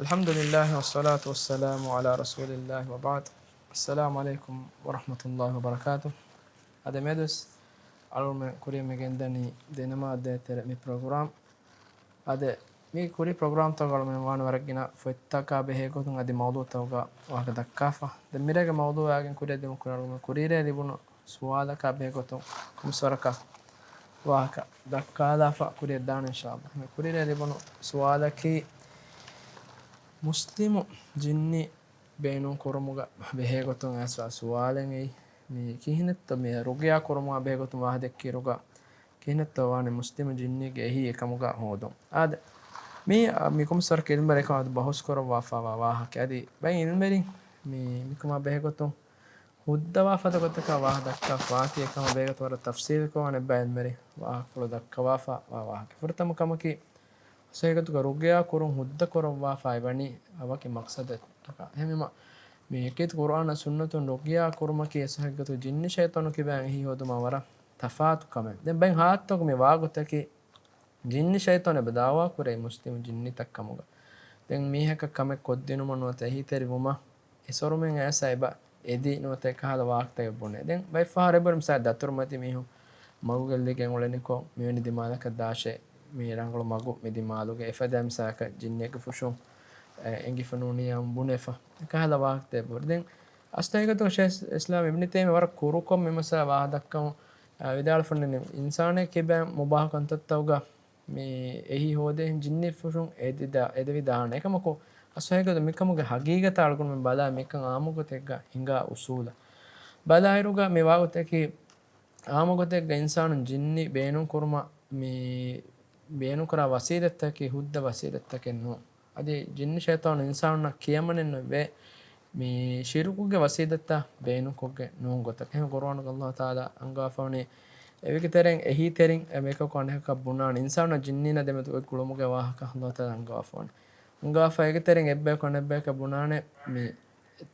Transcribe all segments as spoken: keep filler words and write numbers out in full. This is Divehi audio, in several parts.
الحمد لله والصلاة والسلام على رسول الله وبعد. السلام عليكم ورحمة الله وبركاته. އަދި މިއަދުވެސް އަޅުގަނޑުމެން ކުރިން މި ގެންދަނީ ދެނަމާދޭތެރެ މި ޕްރޮގްރާމް. އަދި މި ކުރި ޕްރޮގްރާމްތަކުގަ އަޅުގަނޑުމެން ވާނެ ވަރަށް ގިނަ ފޮތްތަކާ ބެހޭގޮތުން އަދި މައުޟޫޢުތަކުގަ ވާހަކަ ދައްކާފަ. ދެން މިރޭގެ މައުޟޫޢު އާގެން ކުރިއަށް ދިމުން ކުރިއަށް ލިބުނު ސުވާލަކާ ބެހޭގޮތުން ކުރިން ވަރަކަށް ވާހަކަ ދައްކާލާފަ ކުރިއަށް ދާނެ އިންޝާﷲ. މި ކުރިއަށް ލިބުނު ސުވާލަކީ، މުސްލިމު ޖިންނި ބޭނުން ކުރުމުގަ ބެހޭގޮތުން އައިސްފަ ސުވާލެއް އެއީ، މި ކިހިނެއްތޯ މި ރުގްޔާ ކުރުމުގަ ބެހޭގޮތުން ވާހަކަ ދެއްކި ރުގްޔާ ކިހިނެއްތޯ ވާނެ މުސްލިމު ޖިންނީގެ އެހީ އެކަމުގަ ހޯދުން. އާދެ، މީ، މި ކުމްސް ވަރަކަށް އިލްމުވެރިން އެކަމަށް އަދި ބަހުސް ކުރައްވާފައިވާ ވާހަކަ. އަދި ބައެއް އިލްމުވެރިން މި، މިކަމާ ބެހޭގޮތުން ހުއްދަވާ ފަދަ ގޮތަކަށް ވާހަކަ ދައްކާފަ ވާތީ އެކަމަށް ބެހޭގޮތުން ވަރަށް ތަފްސީލުކޮށް އަނެއްބައި އިލްމުވެރިން ވާހަކަފުޅު ދައްކަވާފައިވާ ވާހަކަ. ފުރަތަމަ ކަމަކީ، އަސްލު ހަގީގަތުގަ ރުގްޔާ ކުރުން ހުއްދަ ކުރައްވާފައި ވަނީ ވަކި މަޤްޞަދަކަށް. އެހެންވީމަ، މި އެކީ ޤުރްއާނާ ސުންނަތުން ރުގްޔާ ކުރުމަކީ އަސްލު ހަގީގަތުގަ ޖިންނި ޝައިޠާނު ކިބައިން އެހީ ހޯދުމާ ވަރަށް ތަފާތު ކަމެއް. ދެން ބައެއް ހާލަތުތަކުގަ މި ވާގޮތަކީ، ޖިންނި ޝައިޠާނު އެބަ ދަޢުވާ ކުރޭ މުސްލިމު ޖިންނިތައް ކަމުގަ. ދެން މީހަކަށް ކަމެއް ކޮށްދިނުމަށް ނުވަތަ އެހީތެރިވުމަށް އެސޮރުމެން އައިސް އެބަ އެދި ނުވަތަ އެކަހަލަ ވާހަކަތައް ބުނޭ. ދެން ބައެއް ފަހަރު އެބަހުރި މިސާލަށް ދަތުރުމަތީ މީހުން މަގުގައި އެއްލިގެން އުޅެނިކޮށް، މިވެނި ދިމާލަކަށް ދާށޭ، މި ރަނގަޅު މަގު މި ދިމާލުގަ އެފަދަ މިސާލަކަށް ޖިންނިއެއްގެ ފުށުން އެ، އެނގިފަ ނޫނިއްޔާ ބުނެފަ. އެކަހަލަ ވާހަކަތައް އެބަހުރި. ދެން އަސްލު ހަގީގަތުގަ ޝޭޚް އިސްލާމް އިބްނު ތައިމިއްޔާ ވަރަށް ކުރުކޮށް މި މައްސަލަ ވާހަކަ ދައްކަމުން، އަ، ވިދާޅުވެފަ އިންނަނީ، އިންސާނެއް ކިބައިން މުބާހު ކަންތައްތަކުގަ މި އެހީ ހޯދޭ ޖިންނި ފުށުން އެދިދާ، އެދެވިދާނެ. އެކަމަކު، އަސްލު ހަގީގަތުގަ މިކަމުގެ ހަގީގަތަށް އަޅުގަނޑުމެން ބަލާ މިކަން އާއްމު ގޮތެއްގަ ހިނގާ އުސޫލަށް ބަލާއިރުގަ މި ވާގޮތަކީ، އާއްމު ގޮތެއްގަ އިންސާނުން ޖިންނި ބޭނުން ކުރުމަށް މި ބޭނުން ކުރާ ވަސީލަތްތަކީ ހުއްދަ ވަސީލަތްތަކެއް ނޫން. އަދި ޖިންނި ޝައިޠާނު އިންސާނުންނަށް ކިޔަމަނެއް ނުވޭ މި ޝިރުކުގެ ވަސީލަތްތައް ބޭނުންކޮށްގެން ނޫން ގޮތަކަށް. އެހެން ޤުރްއާނުގަ ﷲ ތަޢާލާ އަންގަވާފަވަނީ އެވެގެ ތެރެއިން އެހީތެރިން އެކަކު އަނެކަކަށް ބުނާނެ. އިންސާނުންނާ ޖިންނީންނާ ދެމެދު އޮތް ގުޅުމުގެ ވާހަކަ ﷲ ތަޢާލާ އަންގަވާފަވަނީ. އަންގަވާފަ އޭގެ ތެރެއިން އެއްބަޔަކު އަނެއްބަޔަކަށް ބުނާނެ މި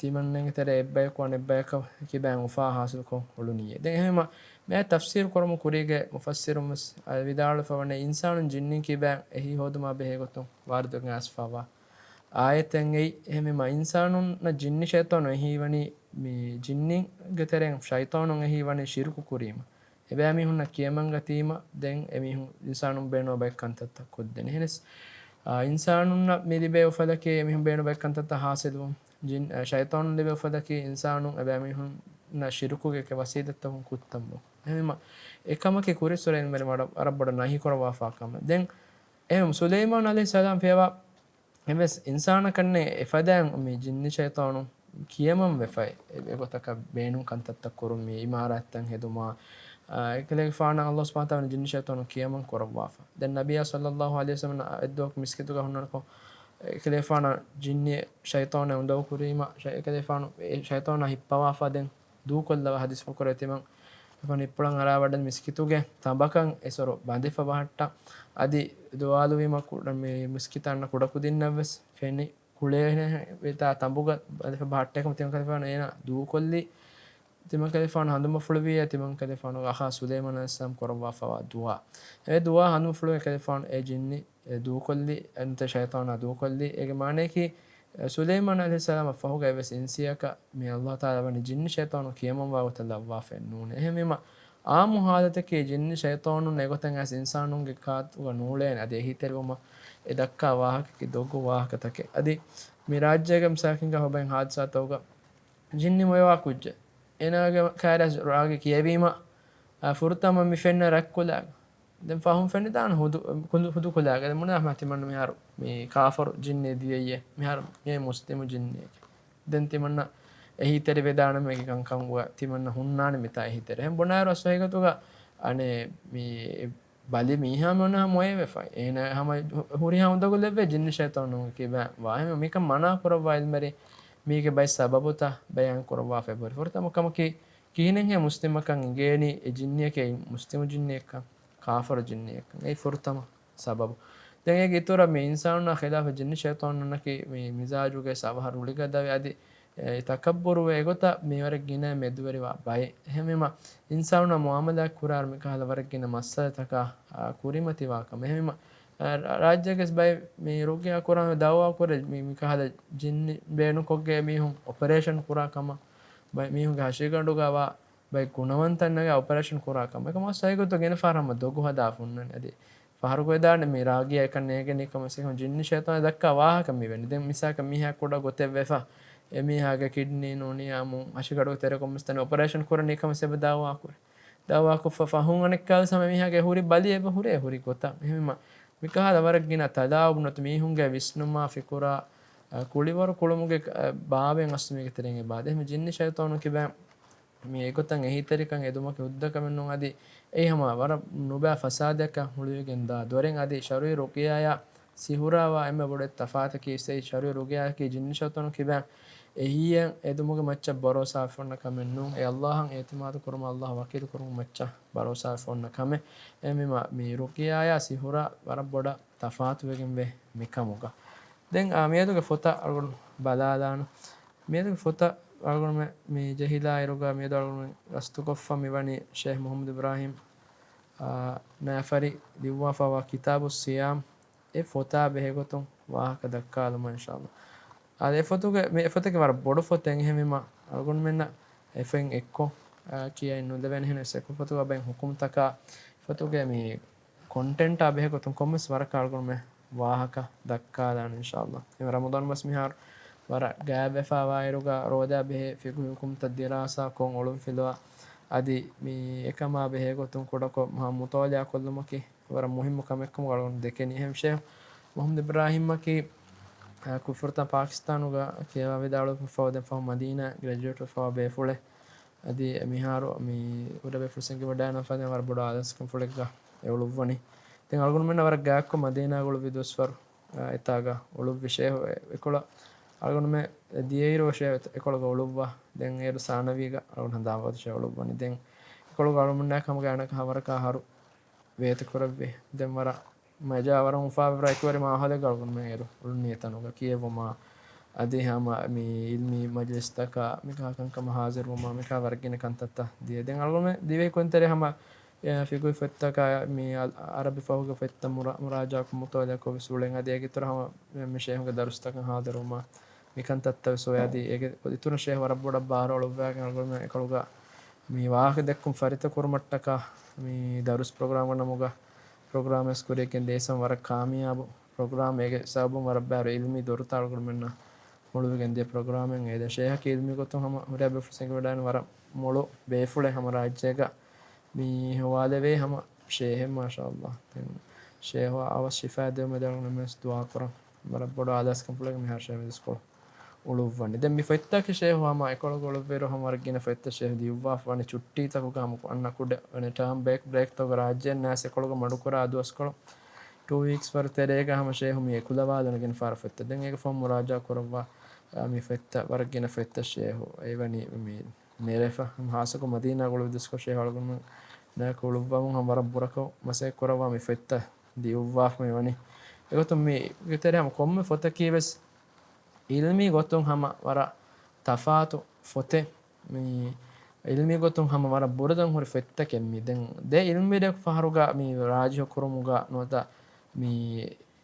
ތިމަންނަގެ ތެރޭ އެއްބަޔަކު އަނެއްބަޔަކަށް ކިބައިން އުފާ ހާސިލުކޮށް އުޅުނީއޭ. ދެން އެހެންވީމަ، މިއާ ތަފްސީރު ކުރުމުގެ ކުރީގަ މުފައްސިރުން ވެސް ވިދާޅުވެފަ ވަނީ، އިންސާނުން ޖިންނިން ކިބައިން އެހީ ހޯދުމާ ބެހޭގޮތުން ވާރިދުވެގެން އައިސްފައިވާ އާޔަތެއް އެއީ. އެހެންވީމަ، އިންސާނުންނަށް ޖިންނި ޝައިޠާނު އެހީވަނީ، މި ޖިންނިންގެ ތެރެއިން ޝައިޠާނުން އެހީވަނީ ޝިރުކު ކުރީމަ. އެބައިމީހުންނަށް ކިޔަމަން ގަތީމަ، ދެން އެމީހުން އިންސާނުން ބޭނުންވާ ބައެއް ކަންތައްތައް ކޮށްދޭނެ. އެހެނަސް، އާ، އިންސާނުންނަށް މި ލިބޭ އުފަލަކީ އެމީހުން ބޭނުންވާ ބައެއް ކަންތައްތައް ހާސިލުވުން. ޖިން، އާ، ޝައިޠާނުން ލިބޭ އުފަލަކީ އިންސާނުން އެބައިމީހުންނަށް ޝިރުކުގެ އެކެއް ވަސީލަތްތަކުން ކުއްތަން ބޮ. އެހެންވީމަ، އެކަމަކީ ކުރިއްސުރެ އިލްމުވެރިން ވަރަށް، ވަރަށް ބޮޑަށް ނަހީ ކުރައްވާފާ ކަމެއް. ދެން އެހެން ސުލައިމާނު ޢަލައިހިއްސަލާމް ފިޔަވާ އެވެސް އިންސާނަކަށްނެއް އެފަދައިން މި ޖިންނި ޝައިޠާނު ކިޔަމަން ވެފައި، އެ، އެގޮތަކަށް ބޭނުން ކަންތައްތައް ކުރުން، މި އިމާރާތްތައް ހެދުމާ، އާ، އެކަލޭގެފާނަށް ﷲ ސުބްޙާނަހޫ ވަތަޢާލާ ޖިންނި ޝައިޠާނު ކިޔަމަން ކުރައްވާފަ. ދެން ނަބިއްޔާ ޞައްލައްލާހު ޢަލައިހި ވަސައްލަމަ އެއްދުވަހަކު މިސްކިތުގަ ހުންނަންކޮށް، އެކަލޭގެފާނަށް ޖިންނި ޝައިޠާނެއް އުނދަގޫ ކުރީމަ، ޝައި-، އެކަލޭގެފާނު އެ ޝައިޠާނާ ހިއްޕަވާފަ ދެން ދޫކޮށްލަވާ ހަދީސްފުޅު ކުރެވޭ ތިމަން އެފަން ހިއްޕުޅަން އަރާވަޑަން މިސްކިތުގެ ތަނބަކަށް އެސޮރު ބަނދެފަ ބަހައްޓާ. އަދި ދުވާލުވީމަ ކުޑަ-، މި މިސްކިތަށް އަންނަ ކުޑަކުދިންނަށްވެސް ފެނި ކުޅޭނެ ވެތާ ތަނބުގަ ބަނދެފަ ބަހައްޓޭކަމަށް ތިމަން ކަލޭފާނު އޭނާ ދޫކޮށްލީ. ތިމަން ކަލޭފާނު ހަނދުމަފުޅުވިއޭ ތިމަން ކަލޭފާނުގެ އަޚާ ސުލައިމާނު ޢަލައިހިއްސަލާމް ކުރައްވާފައިވާ ދުޢާ. އެ ދުޢާ ހަނދުމަފުޅުވި ކަލޭފާނު އެ ޖިންނި އެ ދޫކޮށްލި، އެންތަ ޝައިޠާނާ ދޫކޮށްލި. އޭގެ މާނަޔަކީ، އެ، ސުލައިމާނު ޢަލައިހިއްސަލާމަށް ފަހުގައިވެސް އިންސިއަކަށް މި ﷲ ތަޢާލާ ވަނީ ޖިންނި ޝައިޠާނު ކިޔަމަންވާ ގޮތަށް ލައްވާފައެއް ނޫނޭ. އެހެންވީމަ، އާއްމު ހާލަތަކީ ޖިންނި ޝައިޠާނުން އެގޮތަށް އައިސް އިންސާނުންގެ ކާތުގަ ނޫޅޭނެ. އަދި އެހީތެރިވުމަށް އެ ދައްކާ ވާހަކައަކީ ދޮގު ވާހަކަތަކެއް. އަދި މި ރާއްޖޭގެ މިސާލަކަށް ހިނގާ ހުބައިން ހާދިސާތަކުގަ ޖިންނި މޮޔަވާ ކުއްޖެއް. އޭނާގެ ކާރިއަށް ރާގެ ކިޔެވީމަ، އާ، ފުރަތަމަ މި ފެންނަ ރަތްކުލައިގަ. ދެން ފަހުން ފެނިދާނެ ހުދު، ކުދު، ހުދު ކުލައިގަ. ދެން ބުނާ ތިމަންނަ މިހާރު މި ކާފަރު ޖިންނި ދިޔައީ. މިހާރު މި މުސްލިމު ޖިންނިއެކޭ. ދެން ތިމަންނަ އެހީތެރިވެދާނަމޭ އޭގެ ކަންކަމުގަ ތިމަންނަ ހުންނާނެ މިތާ އެހީތެރި. އެހެން ބުނާއިރު އަސްލު ހަގީގަތުގަ އަނެއް މި ބަލި މީހާ މި އޮންނަ ހަމަ އޮއެވެފަ. އޭނަ ހަމަ ހު-، ހުރިހާ އުނދަގުލެއްވޭ ޖިންނި ޝައިޠާނުން ކިބައިން ވާ. އެހެން މިކަން މަނާ ކުރައްވާ އިލްމުވެރިން މީގެ ބައެއް ސަބަބުތައް ބަޔާން ކުރައްވާފަ އެބަހުރި. ފުރަތަމަ ކަމަކީ، ކިހިނެއްހޭ މުސްލިމަކަށް އިނގޭނީ އެ ޖިންނިއެކޭ މުސްލިމު ޖިންނިއެއްކަން، ކާފަރު ޖިންނިއެއްކަން. އެއީ ފުރަތަމަ ސަބަބު. ދެން އޭގެ އިތުރަށް މި އިންސާނުންނާ ޚިލާފަށް ޖިންނި ޝައިޠާނުންނަކީ މި މިޒާޖުގައި އަވަހަށް ރުޅިގަދަވެ އަދި، އެ، ތަކައްބުރުވެ އެގޮތަށް މިވަރަށް ގިނައިން މެދުވެރިވާ ބައެއް. އެހެންވީމަ، އިންސާނުންނާ މުއާމަލާތް ކުރާއިރު މިކަހަލަ ވަރަށް ގިނަ މައްސަލަތަކާ، އާ، ކުރިމަތިވާ ކަމެއް. އެހެންވީމަ، ރާއްޖޭގެ ބައެއް މި ރުގިޔާ ކުރާ ދައުވާ ކުރޭ މި، މިކަހަލަ ޖިންނި ބޭނުންކޮށްގެ މީހުން އޮޕަރޭޝަން ކުރާ ކަމަށް، ބައެއް މީހުންގެ ހަށިގަނޑުގަ ވާ ބައެއް ގުނަވަންތައް ނަގާ އޮޕަރޭޝަން ކުރާ ކަމަށް. އެކަމަށް ސައިގޮތު ގިނަ ފަހަރަށް ހަމަ ދޮގު ހަދާފަ ހުންނަނީ. އަދި ފަހަރު ގޮތްދާނެ މި ރާގިޔާ އެކަން ނޭގެނީ ކަމަށް ސިހުން ޖިންނި ޝައިޠާން ދައްކާ ވާހަކަ މިވެނީ. ދެން މިސާކަށް މީހާ ކުޑަ ގޮތެއް ވެފަ، އެމީހާގެ ކިޑްނީ ނޫނިޔާމު ހަށިގަޑު ތެރެކޮށް މިސްތަނީ އޮޕަރޭޝަން ކުރަނީ ކަމަށް އެބަ ދައުވާ ކުރޭ. ދައުވާކޮށްފަ ފަހުން އަނެއްކާވެސް ހަމަ މީހާގެ ހުރި ބަލި އެބަ ހުރޭ ހުރި ގޮތަށް. އެހެންވީމަ މިކަހަލަ ވަރަށް ގިނަ ތަލާއުބު ނުވަތަ މީހުންގެ ވިސްނުމާ ފިކުރާ، އަ، ކުޅިވަރު ކުޅުމުގެ، އަ، ބާވަތް އަސްލު މީގެ ތެރެއިން އެބަ އާދޭ. އެހެން ޖިންނި ޝައިޠާނު ކިބައިން މި އެގޮތަށް އެހީތެރިކަން އެދުމަކީ ހުއްދަ ކަމެއް ނޫން. އަދި އެއީ ހަމަ ވަރަށް ނުބައި ފަސާދައަކަށް ހުޅުވިގެން ދާ ދޮރެއް. އަދި ޝަރުޢީ ރުޤިޔާއާ ސިހުރާ ވާ އެންމެ ބޮޑު ތަފާތަކީ ސައި ޝަރުޢީ ރުޤިޔާއަކީ ޖިންނި ޝައިޠާނު ކިބައިން އެހީއެއް އެދުމުގެ މައްޗަށް ބަރޯސާވެފަ އޮންނަ ކަމެއް ނޫން. އެ ﷲ އަށް އިޢުތިމާދު ކުރުމަށް، ﷲ އަށް ވަކީލު ކުރުމުގެ މައްޗަށް ބަރޯސާވެފަ އޮންނަ ކަމެއް. އެހެންވީމަ މި ރުޤިޔާއާ ސިހުރާ ވަރަށް ބޮޑަށް ތަފާތުވެގެންވޭ މިކަމުގަ. ދެން، އާ، މިއަދުގެ ފޮތަށް އަޅުގަނޑު ބަލާލާނަން. މިއަދުގެ ފޮތަށް އަޅުގަނޑުމެން މި ޖެހިލާ އިރުގަ މިއަދު އަޅުގަނޑުމެން ގަސްތުކޮށްފަ މިވަނީ ޝޭޚް މުޙައްމަދު އިބްރާހީމް، އާ، ނައިފަރި ލިޔުއްވާފައިވާ ކިތާބުއްޞިޔާމް އެ ފޮތާ ބެހޭގޮތުން ވާހަކަ ދައްކާލުމަށް އިންޝާﷲ. އާދެ، އެ ފޮތުގެ، މި އެ ފޮތަކީ ވަރަށް ބޮޑު ފޮތެއް. އެހެންވީމަ އަޅުގަނޑުމެންނަށް އެފައިން އެއްކޮށް، އާ، ކިޔައި ނުލެވޭނެ. އެހެނަސް އެކު ފޮތުގަ ބައެއް ހުކުމްތަކާ ފޮތުގެ މި ކޮންޓެންޓާ ބެހޭގޮތުން ކޮންމެސް ވަރަކަށް އަޅުގަނޑުމެން ވާހަކަ ދައްކާލާނެ އިންޝާﷲ. އެ ރަމަޟާން މަސް މިހާރު ވަރަށް ގާތްވެފައިވާއިރުގަ ރޯދަ ބެހޭ ފިޤުހީ ހުކުމްތައް ދިރާސާކޮށް އޮޅުންފިލުވާ އަދި މި އެކަމާ ބެހޭގޮތުން ކުޑަކޮށް މަހާ މުޠާލަޢާ ކޮށްލުމަކީ ވަރަށް މުހިއްމު ކަމެއްކަމުގަ އަޅުގަނޑު ދެކެނީ. އެހެން ޝޭޚް މުޙައްމަދު އިބްރާހީމަކީ، އަ، ކުފުރުތައް ޕާކިސްތާނުގަ ކިޔަވާ ވިދާޅުވެފަ ދެން ފަހު މަދީނާ ގްރެޖުއޭޓް ވެފައިވާ ބޭފުޅެއް. އަދި މިހާރު މި އުޑަ ބޭފުޅު ސިނގިވަޑައިގަންނަ ފަދަ ވަރަށް ބޮޑު އާދަސްކަންފުޅެއްގަ އެ އުޅުއްވަނީ. ދެން އަޅުގަނޑުމެންނަށް ވަރަށް ގާތްކޮށް މަދީނާގަ އުޅުއްވި ދުވަސްވަރު، އަ، އެތާގަ އުޅުއްވި ޝޭޚް އެ-، އެކޮޅަށް އަޅުގަނޑުމެން ދިޔައިރު ޝޭޚް އެކޮޅުގަ އުޅުއްވާ. ދެން އޭރު ސާނަވީގަ އަޅުގަނޑު ހަނދާން ވަގުތު ޝޭޚް އުޅުއްވަނީ. ދެން އެކޮޅުގަ އަޅުގަނޑުމެންނާ ކަމުގަ އަނެކަ ހަވަރަކާ އަހަރު ވޭތުކުރެއްވި. ދެން ވަރަށް މަޖާ ވަރަށް އުފާވެރި އެކުވެރި މާހައުލެއްގަ އަޅުގަނޑުމެން އޭރު އުޅުނީ. އެތަނުގަ ކިޔެވުމާ އަދި ހަމަ މި އިލްމީ މަޖިލިސްތަކަށް މިކަހަލަ ކަންކަމަށް ހާޒިރުވުމާ މިކަހަލަ ވަރަށް ގިނަ ކަންތައްތައް ދިޔަ. ދެން އަޅުގަނޑުމެން ދިވެހި ކުދިންތެރި ހަމަ، އެ، ފިޤުހީ ފޮތްތަކާ މި އަ-، އަރަބި ފަހުގެ ފޮތްތައް މުރާ-، މުރާޖާކޮށް މުޠާލަޢާކޮށް ވެސް އުޅެން. އަދި އޭގެ އިތުރަށް ހަމަ މި ޝޭޚުގެ ދަރުސްތަކަށް ހާޒިރުވުމާ މި ކަންތައްތައް ވެސް އޮވޭ. އަދި އޭގެ އިތުރަށް ޝޭޚް ވަރަށް ބޮޑަށް ބާރު އަޅުއްވައިގެން އަޅުގަނޑުމެން އެކޮޅުގަ މި ވާހަކަ ދެއްކުން ފަރިތަ ކުރުމަށްޓަކާ މި ދަރުސް ޕްރޮގްރާމްގެ ނަމުގަ ޕްރޮގްރާމް ވެސް ކުރިޔަށް ގެންދިޔަ. އެސްއެމް ވަރަށް ކާމިޔާބު ޕްރޮގްރާމް. އޭގެ ސަބަބުން ވަރަށް ބާރު އިލްމީ ދޮރުތައް އަޅުގަނޑުމެންނަށް ހުޅުވިގެން ދިޔަ ޕްރޮގްރާމެއް. އޭދެން ޝޭޚަކީ އިލްމީ ގޮތުން ހަމަ ހުރިހާ ބޭފުޅުން ސިނގިވަޑައިގެން ވަރަށް މޮޅު ބޭފުޅެއް ހަމަ ރާއްޖޭގަ މި ހުވާލެވޭ ހަމަ ޝޭހެއް މާޝާﷲ. ދެން ޝޭހު އަވަސް ޝިފާ ދެވުމަށް ދެން އަޅުގަނޑުމެން ވެސް ދުޢާ ކުރަން. ވަރަށް ބޮޑު އާދަސްކަންފުޅެއް މިހާރު ޝޭހު މި ދުވަސްކޮޅު އުޅުއްވަނީ. ދެން މި ފޮތްތަކެއް ޝޭހު ހަމަ އެކޮޅުގަ އުޅުއްވިއިރު ހަމަ ވަރަށް ގިނަ ފޮތްތައް ޝޭހު ލިޔުއްވާފަ ވަނީ ޗުއްޓީތަކުގަ ހަމަ އަންނަ ކުޑަ ޓާމް ބްރޭކް، ބްރޭކްތަކުގަ ރާއްޖެއަށް ނާސް އެކޮޅުގަ މަޑުކުރާ ދުވަސްކޮޅު ޓޫ ވީކްސް ވަރު ތެރޭގަ ހަމަ ޝޭހު މި އެކުލަވާލަން ގިނަ ފަހަރަށް ފޮތްތައް. ދެން އޭގެ ފަހުން މުރާޖާ ކުރައްވާ، އާ، މި ފޮތްތައް ވަރަށް ގިނަ ފޮތްތައް ޝޭހު އެވަނީ މި ނެރެފަ. ހަމަ ހާއްސަކޮށް މަދީނާގަ އުޅުއްވި ދުވަސްކޮޅު ޝޭހު އަޅުގަނޑުމެންނާއެކު އުޅުއްވަމުން ހަމަ ވަރަށް ބުރަކޮށް މަސައްކަތް ކުރައްވާ މި ފޮތްތައް ލިޔުއްވާފަ މިވަނީ. އެގޮތުން މީގެ ތެރޭ ހަމަ ކޮންމެ ފޮތަކީ ވެސް އިލްމީ ގޮތުން ހަމަ ވަރަށް ތަފާތު ފޮތެއް. މި އިލްމީ ގޮތުން ހަމަ ވަރަށް ބުރަދަން ހުރި ފޮތްތަކެއް މީ. ދެން ދެ އިލްމީ ރެއަކު ފަހަރުގަ މި ރާޖިހު ކުރުމުގަ ނުވަތަ މި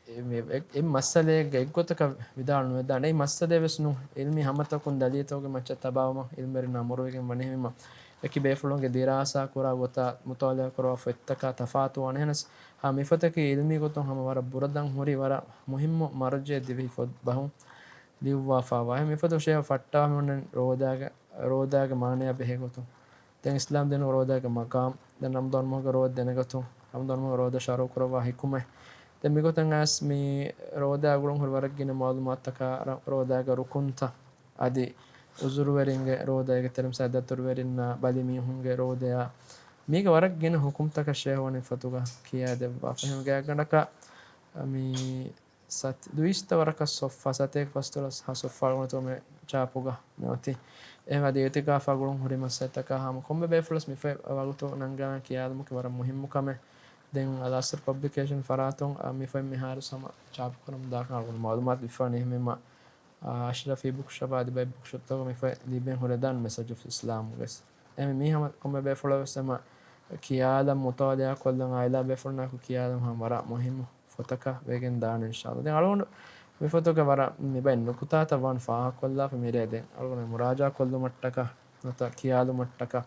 އެ، އެ، އެ މައްސަލައެއްގެ އެއްގޮތަކަށް ވިދާޅު ނުވެދާނެ. އެ މައްސަލައެއް ވެސް ނޫން. އިލްމީ ހަމަތަކުން ދަލީލުތަކުގެ މައްޗަށް ތަބާވުމަށް އިލްމުވެރިންނާ އަމުރުވެގެން ވަނީ. އެހެންވީމަ އެކި ބޭފުޅުންގެ ދިރާސާ ކުރާ ގޮތާ މުޠާލަޢާ ކުރާ ފޮތްތަކާ ތަފާތު ވާނެ. އެހެނަސް ހަމަ މި ފޮތަކީ އިލްމީ ގޮތުން ހަމަ ވަރަށް ބުރަދަން ހުރި ވަރަށް މުހިއްމު މަރުޖެއް ދިވެހި ފޮތް ބަހުން ލިޔުއްވާފައިވާ. އެހެން މި ފޮތު ޝޭހު ފައްޓާ މި އޮންނަން ރޯދާގެ، ރޯދާގެ މާނަޔާ ބެހޭ ގޮތުން. ދެން އިސްލާމް ދީނުގެ ރޯދާގެ މަޤާމް، ދެން ރަމަޟާން މަހުގެ ރޯދަ ދެނެގަތުން، ރަމަޟާން މަހުގެ ރޯދަ ޝަރުޢު ކުރައްވާ ޙިކުމަތް. ދެން މިގޮތަށް އައިސް މި ރޯދާ ގުޅުން ހުރި ވަރަށް ގިނަ މަޢުލޫމާތުތަކާ ރަ-، ރޯދާގެ ރުކުންތައް، އަދި ޢުޛުރުވެރިންގެ ރޯދަ، އޭގެ ތެރެމިސާ ދަތުރުވެރިންނާ ބަލި މީހުންގެ ރޯދަޔާ، މީގެ ވަރަށް ގިނަ ޙުކުމްތަކަށް ޝޭހު ވަނީ ފޮތުގަ ކިޔާދެއްވާފަ. އެހެން ގާތްގަނޑަކަށް މި ސަތި-، ދުއިސައްތަ ވަރަކަށް ސޮފް-، ސަތޭކަ ފަސްދޮޅަސް ހަ ސޮފްވާ ގުޅުންތޯ މެ ޗާޕުގަ މެ އޮތީ. އެހެން އަދި އިޢުތިކާފާ ގުޅުން ހުރި މައްސަލަތަކާ ހަމަ ކޮންމެ ބޭފުޅަސް މި ފޮތް ވަގުތު ނަންގާން ކިޔާލުމަކީ ވަރަށް މުހިއްމު ކަމެއް. ދެން އަލްއަސްރު ޕަބްލިކޭޝަން ފަރާތުން، އަ، މި ފޮތް މިހާރު ހަމަ ޗާޕު ކުރަމުން ދާކަން އަޅުގަނޑު މަޢުލޫމާތު ލިބިފާނެ. އެހެންވީމަ، އަ، އަޝްރަފީ ބުކް ޝޮޕް އަދި ބައެއް ބުކް ޝޮޕްތަކުގަ މި ފޮތް ލިބެން ހުރެދާނެ މެސެޖް އޮފް އިސްލާމްގެ. އެހެން މީ ހަމަ ކޮންމެ ބޭފުޅަކު ވެސް ހަމަ ކިޔާލަން މުޠާލަޢާ ކޮށްލަން އާއިލާ ބޭފުޅުންނާއެކު ކިޔާލަން ހަމަ ވަރަށް މުހިއްމު ތަކަށް ވެގެން ދާނެ އިންޝާﷲ. ދެން އަޅުގަނޑު މި ފޮތުގެ ވަރަށް މި ބައި ނުކުތާތައް ވާން ފާހަގަކޮށްލާފަ މިރޭ ދެން އަޅުގަނޑު މުރާޖާ ކޮށްލުމަށްޓަކަ ނުތަ ކިޔާލުމަށްޓަކަ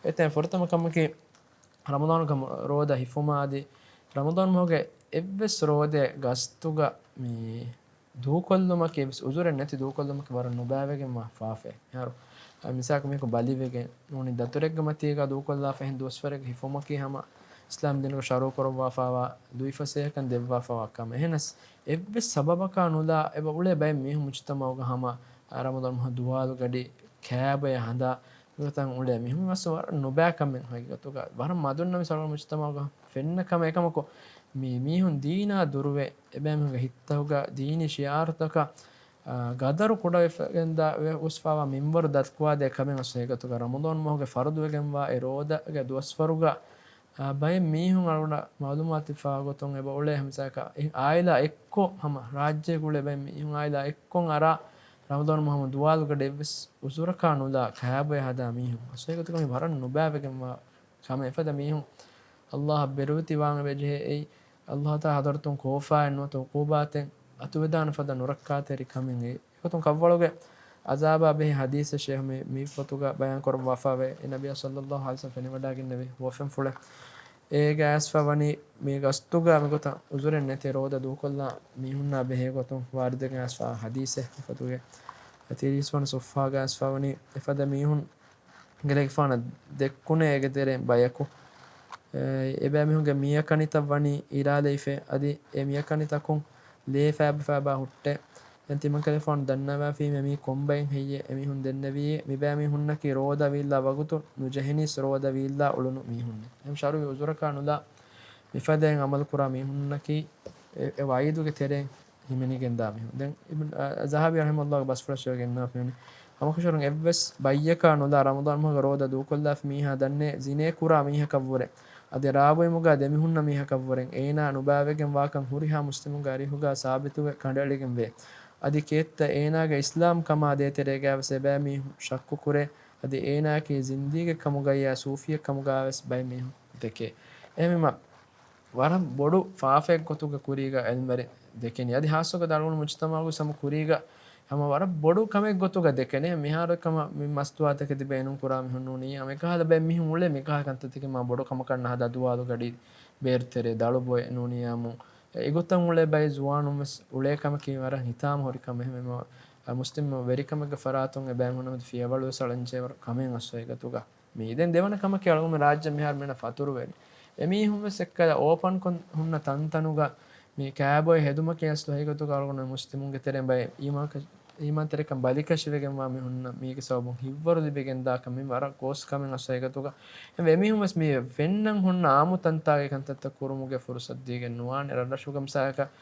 އެތެން ފުރަތަމަ ކަމަކީ ރަމަޟާނުގެ މު-، ރޯދަ ހިފުމާ އަދި ރަމަޟާން މަހުގެ އެއްވެސް ރޯދައެއް ގަސްތުގަ މި ދޫކޮށްލުމަކީ އެއްވެސް އުޒުރެއް ނެތި ދޫކޮށްލުމަކީ ވަރަށް ނުބައިވެގެންވާ ފާފައެއް. މިހާރު މިސާލަކަށް މީހަކު ބަލިވެގެން ނޫނީ ދަތުރެއްގެ މަތީގަ ދޫކޮށްލާފަ އެހެން ދުވަސްވަރެއްގެ ހިފުމަކީ ހަމަ އިސްލާމް ދީނުގަ ޝަރުޢު ކުރައްވާފައިވާ ލުއިފަސޭހަކަން ދެއްވާފައިވާ ކަމެއް. އެހެނަސް އެއްވެސް ސަބަބަކާ ނުލާ އެބަ އުޅޭ ބައެއް މީހުން މުޖުތަމަޢުގަ ހަމަ ރަމަޟާން މަހު ދުވާލުގަޑި ކާބޮއެ ހަނދާ ގޮތަށް އުޅޭ މީހުން މަސް ވަރަށް ނުބައި ކަމެއް ހަގީގަތުގަ ވަރަށް މަދުންނަމަ ސަޅު މުޖުތަމަޢުގަ ފެންނަ ކަމެއް. އެކަމަކު މި މީހުން ދީނާ ދުރުވެ އެބައިމީހުންގެ ހިތްތަކުގަ ދީނީ ޝިޢާރުތަކަށް، އާ، ގަދަރު ކުޑަވެފަގެންދާ ވެ-، އުސްފާވާ މިންވަރު ދަތުކުވާދޭ ކަމެއް އަސް ހަގީގަތުގަ ރަމަޟާން މަހުގެ ފަރުޟުވެގެންވާ އެ ރޯދަގެ ދުވަސްވަރުގަ، އާ، ބައެއް މީހުން އަޅުގަނޑަށް މަޢުލޫމާތު ފާ ގޮތުން އެބަ އުޅޭ މިސާލަކަށް އެ އާއިލާ އެއްކޮށް ހަމަ ރާއްޖޭގަ އުޅޭ ބައެއް މީހުން އާއިލާ އެއްކޮށް އަރާ ރަމަޟާން މަހު ދުވާލުގަޑި އެއްވެސް އުޒުރަކާ ނުލާ ކާބޮއެ ހަދާ މީހުން އަސް ހަގީގަތުގަ މި ވަރަށް ނުބައިވެގެންވާ ކަމެއް. އެފަދަ މީހުން ﷲ އަށް ބިރުވެތިވާން އެބަޖެހޭ. އެއީ ﷲ ތާ ޙަޟްރަތުން ކޯފާއެއް ނުވަތަ ޢުޤޫބާތެއް އަތުވެދާނެ ފަދަ ނުރައްކާތެރި ކަމެއް. އެ އެގޮތުން ކައްވަޅުގެ ޢަޒާބާ ބެހޭ ޙަދީޘެއް ޝޭޚް މި، މި ފޮތުގަ ބަޔާން ކުރައްވާފައިވޭ. އެ ނަބިއްޔާ ޞައްލައްލާހު ޢަލައިހި ވަސައްލަމް ފެނިވަޑައިގެންނެވި ހުވަފެންފުޅެއް. އޭގަ އައިސްފަ ވަނީ މި ގަސްތުގަ މިގޮތަށް ޢުޒުރެއް ނެތި ރޯދަ ދޫކޮށްލާ މީހުންނާ ބެހޭ ގޮތުން ވާރިދުވެގެން އައިސްފަ ޙަދީޘެއް. މި ފޮތުގެ ތިރީސް ވަނަ ޞަފްޙާގަ އައިސްފަ ވަނީ އެފަދަ މީހުން ގެލެގެފާނަށް ދެއްކުނޭ އޭގެ ތެރެއިން ބަޔަކު، އެ، އެބައިމީހުންގެ މިޔަކަނިތައް ވަނީ އިރާލެވިފަ، އަދި އެ މިޔަކަނިތަކުން ލޭ ފައިބަ ފައިބާ ހުއްޓޭ. ދެން ތިމަންކަލޭފާނު ދަންނަވާފީމޭ މީ ކޮންބައެއް ހެއްޔޭ؟ އެމީހުން ދެންނެވީ މިބައިމީހުންނަކީ ރޯދަ ވީއްލާ ވަގުތު ނުޖެހެނީސް ރޯދަ ވީއްލާ އުޅުނު މީހުންނޭ. އެހެން ޝަރުޢީ ޢުޛުރަކާ ނުލާ މިފަދައިން ޢަމަލު ކުރާ މީހުންނަކީ އެ، އެ ވަޢީދުގެ ތެރެއިން ހިމެނިގެންދާ މީހުން. ދެން އިބްނު، އަ، ޒަހަބީ ރަޙިމަހުﷲގެ ބަސްފުޅަށް ގެންނާފައިވަނީ، ހަމަކަށަވަރުން އެއްވެސް ބައްޔަކާ ނުލާ ރަމަޟާން މަހުގެ ރޯދަ ދޫކޮށްލާފަ މީހާ ދަންނޭ ޒިނޭ ކުރާ މީހަކަށްވުރެ، އަދި ރާބޮއިމުގާ ދެމީހުންނަށް މީހަކަށްވުރެ އޭނާ ނުބައިވެގެން ވާކަން ހުރިހާ މުސްލިމުންގެ އަރިހުގާ ސާބިތުވެ ކަނޑައެޅިގެން ވޭ. އަދި ކޭއްތަ އޭނާގެ އިސްލާމް ކަމާ ދޭތެރޭގައިވެސް އެބައިމީހުން ޝައްކު ކުރޭ. އަދި އޭނާއަކީ ޒިންދީގެއް ކަމުގައްޔާ ސޫފިއެއް ކަމުގާވެސް ބައެއް މީހުން ދެކޭ. އެހެންވީމަ، ވަރަށް ބޮޑު ފާފައެއް ގޮތުގަ ކުރީގަ އެލްމެރި ދެކެނީ. އަދި ހާއްސަކޮށް އަޅުގަނޑު މުޖުތަމަޢުގަ ހަމަ ކުރީގަ ހަމަ ވަރަށް ބޮޑު ކަމެއް ގޮތުގަ ދެކެނީ. މިހާރު ކަމަށް މި މަސްތުވާތަކެތި ބޭނުން ކުރާ މީހުން ނޫނީ. ހަމަ އެކަހަލަ ބައެއް މީހުން އުޅޭ މިކަހަލަ ކަންތައްތަކެއް މާ ބޮޑު ކަމަކަށް ނަހަދާ ދުވާލުގަޑި ބޭރުތެރޭ ދަޅުބޮއެ ނޫނީ އާމު. އެގޮތަށް އުޅޭ ބައެއް ޒުވާނުން ވެސް އުޅޭ ކަމަކީ ވަރަށް ހިތާމަ ހުރި ކަމެއް. ހަމަ މުސްލިމް ވެރިކަމެއްގެ ފަރާތުން އެބައިމީހުންނަށް ފިޔަވަޅު ވެސް އަޅަންޖެހޭވަރު ކަމެއް އަސް ހަގީގަތުގަ. މީ ދެން ދެވަނަ ކަމަކީ އަޅުގަނޑު ރާއްޖެ މިހާރު މިނަ ފަތުރުވެރި އެމީހުން ވެސް އެއްކަލަ އޯޕަންކޮށް ހުންނަ ތަންތަނުގަ މި ކާބޮއެ ހެދުމަކީ އަސްލު ހަގީގަތުގަ އަޅުގަނޑު މުސްލިމުންގެ ތެރެއިން ބައެއް އީމާން، އީމާންތެރިކަން ބަލިކަށިވެގެންވާ މީހުންނަށް މީގެ ސަބަބުން ހިތްވަރު ލިބިގެންދާކަން މި ވަރަށް ގޯސް ކަމެއް އަސް ހަގީގަތުގަ. އެމީހުން ވެސް މި ފެންނަން ހުންނަ އާއްމު ތަންތާގެ ކަންތައްތައް ކުރުމުގެ ފުރުސަތު ދީގެން ނުވާނެ. ރަށްރަށުގަ މިސާލަކަށް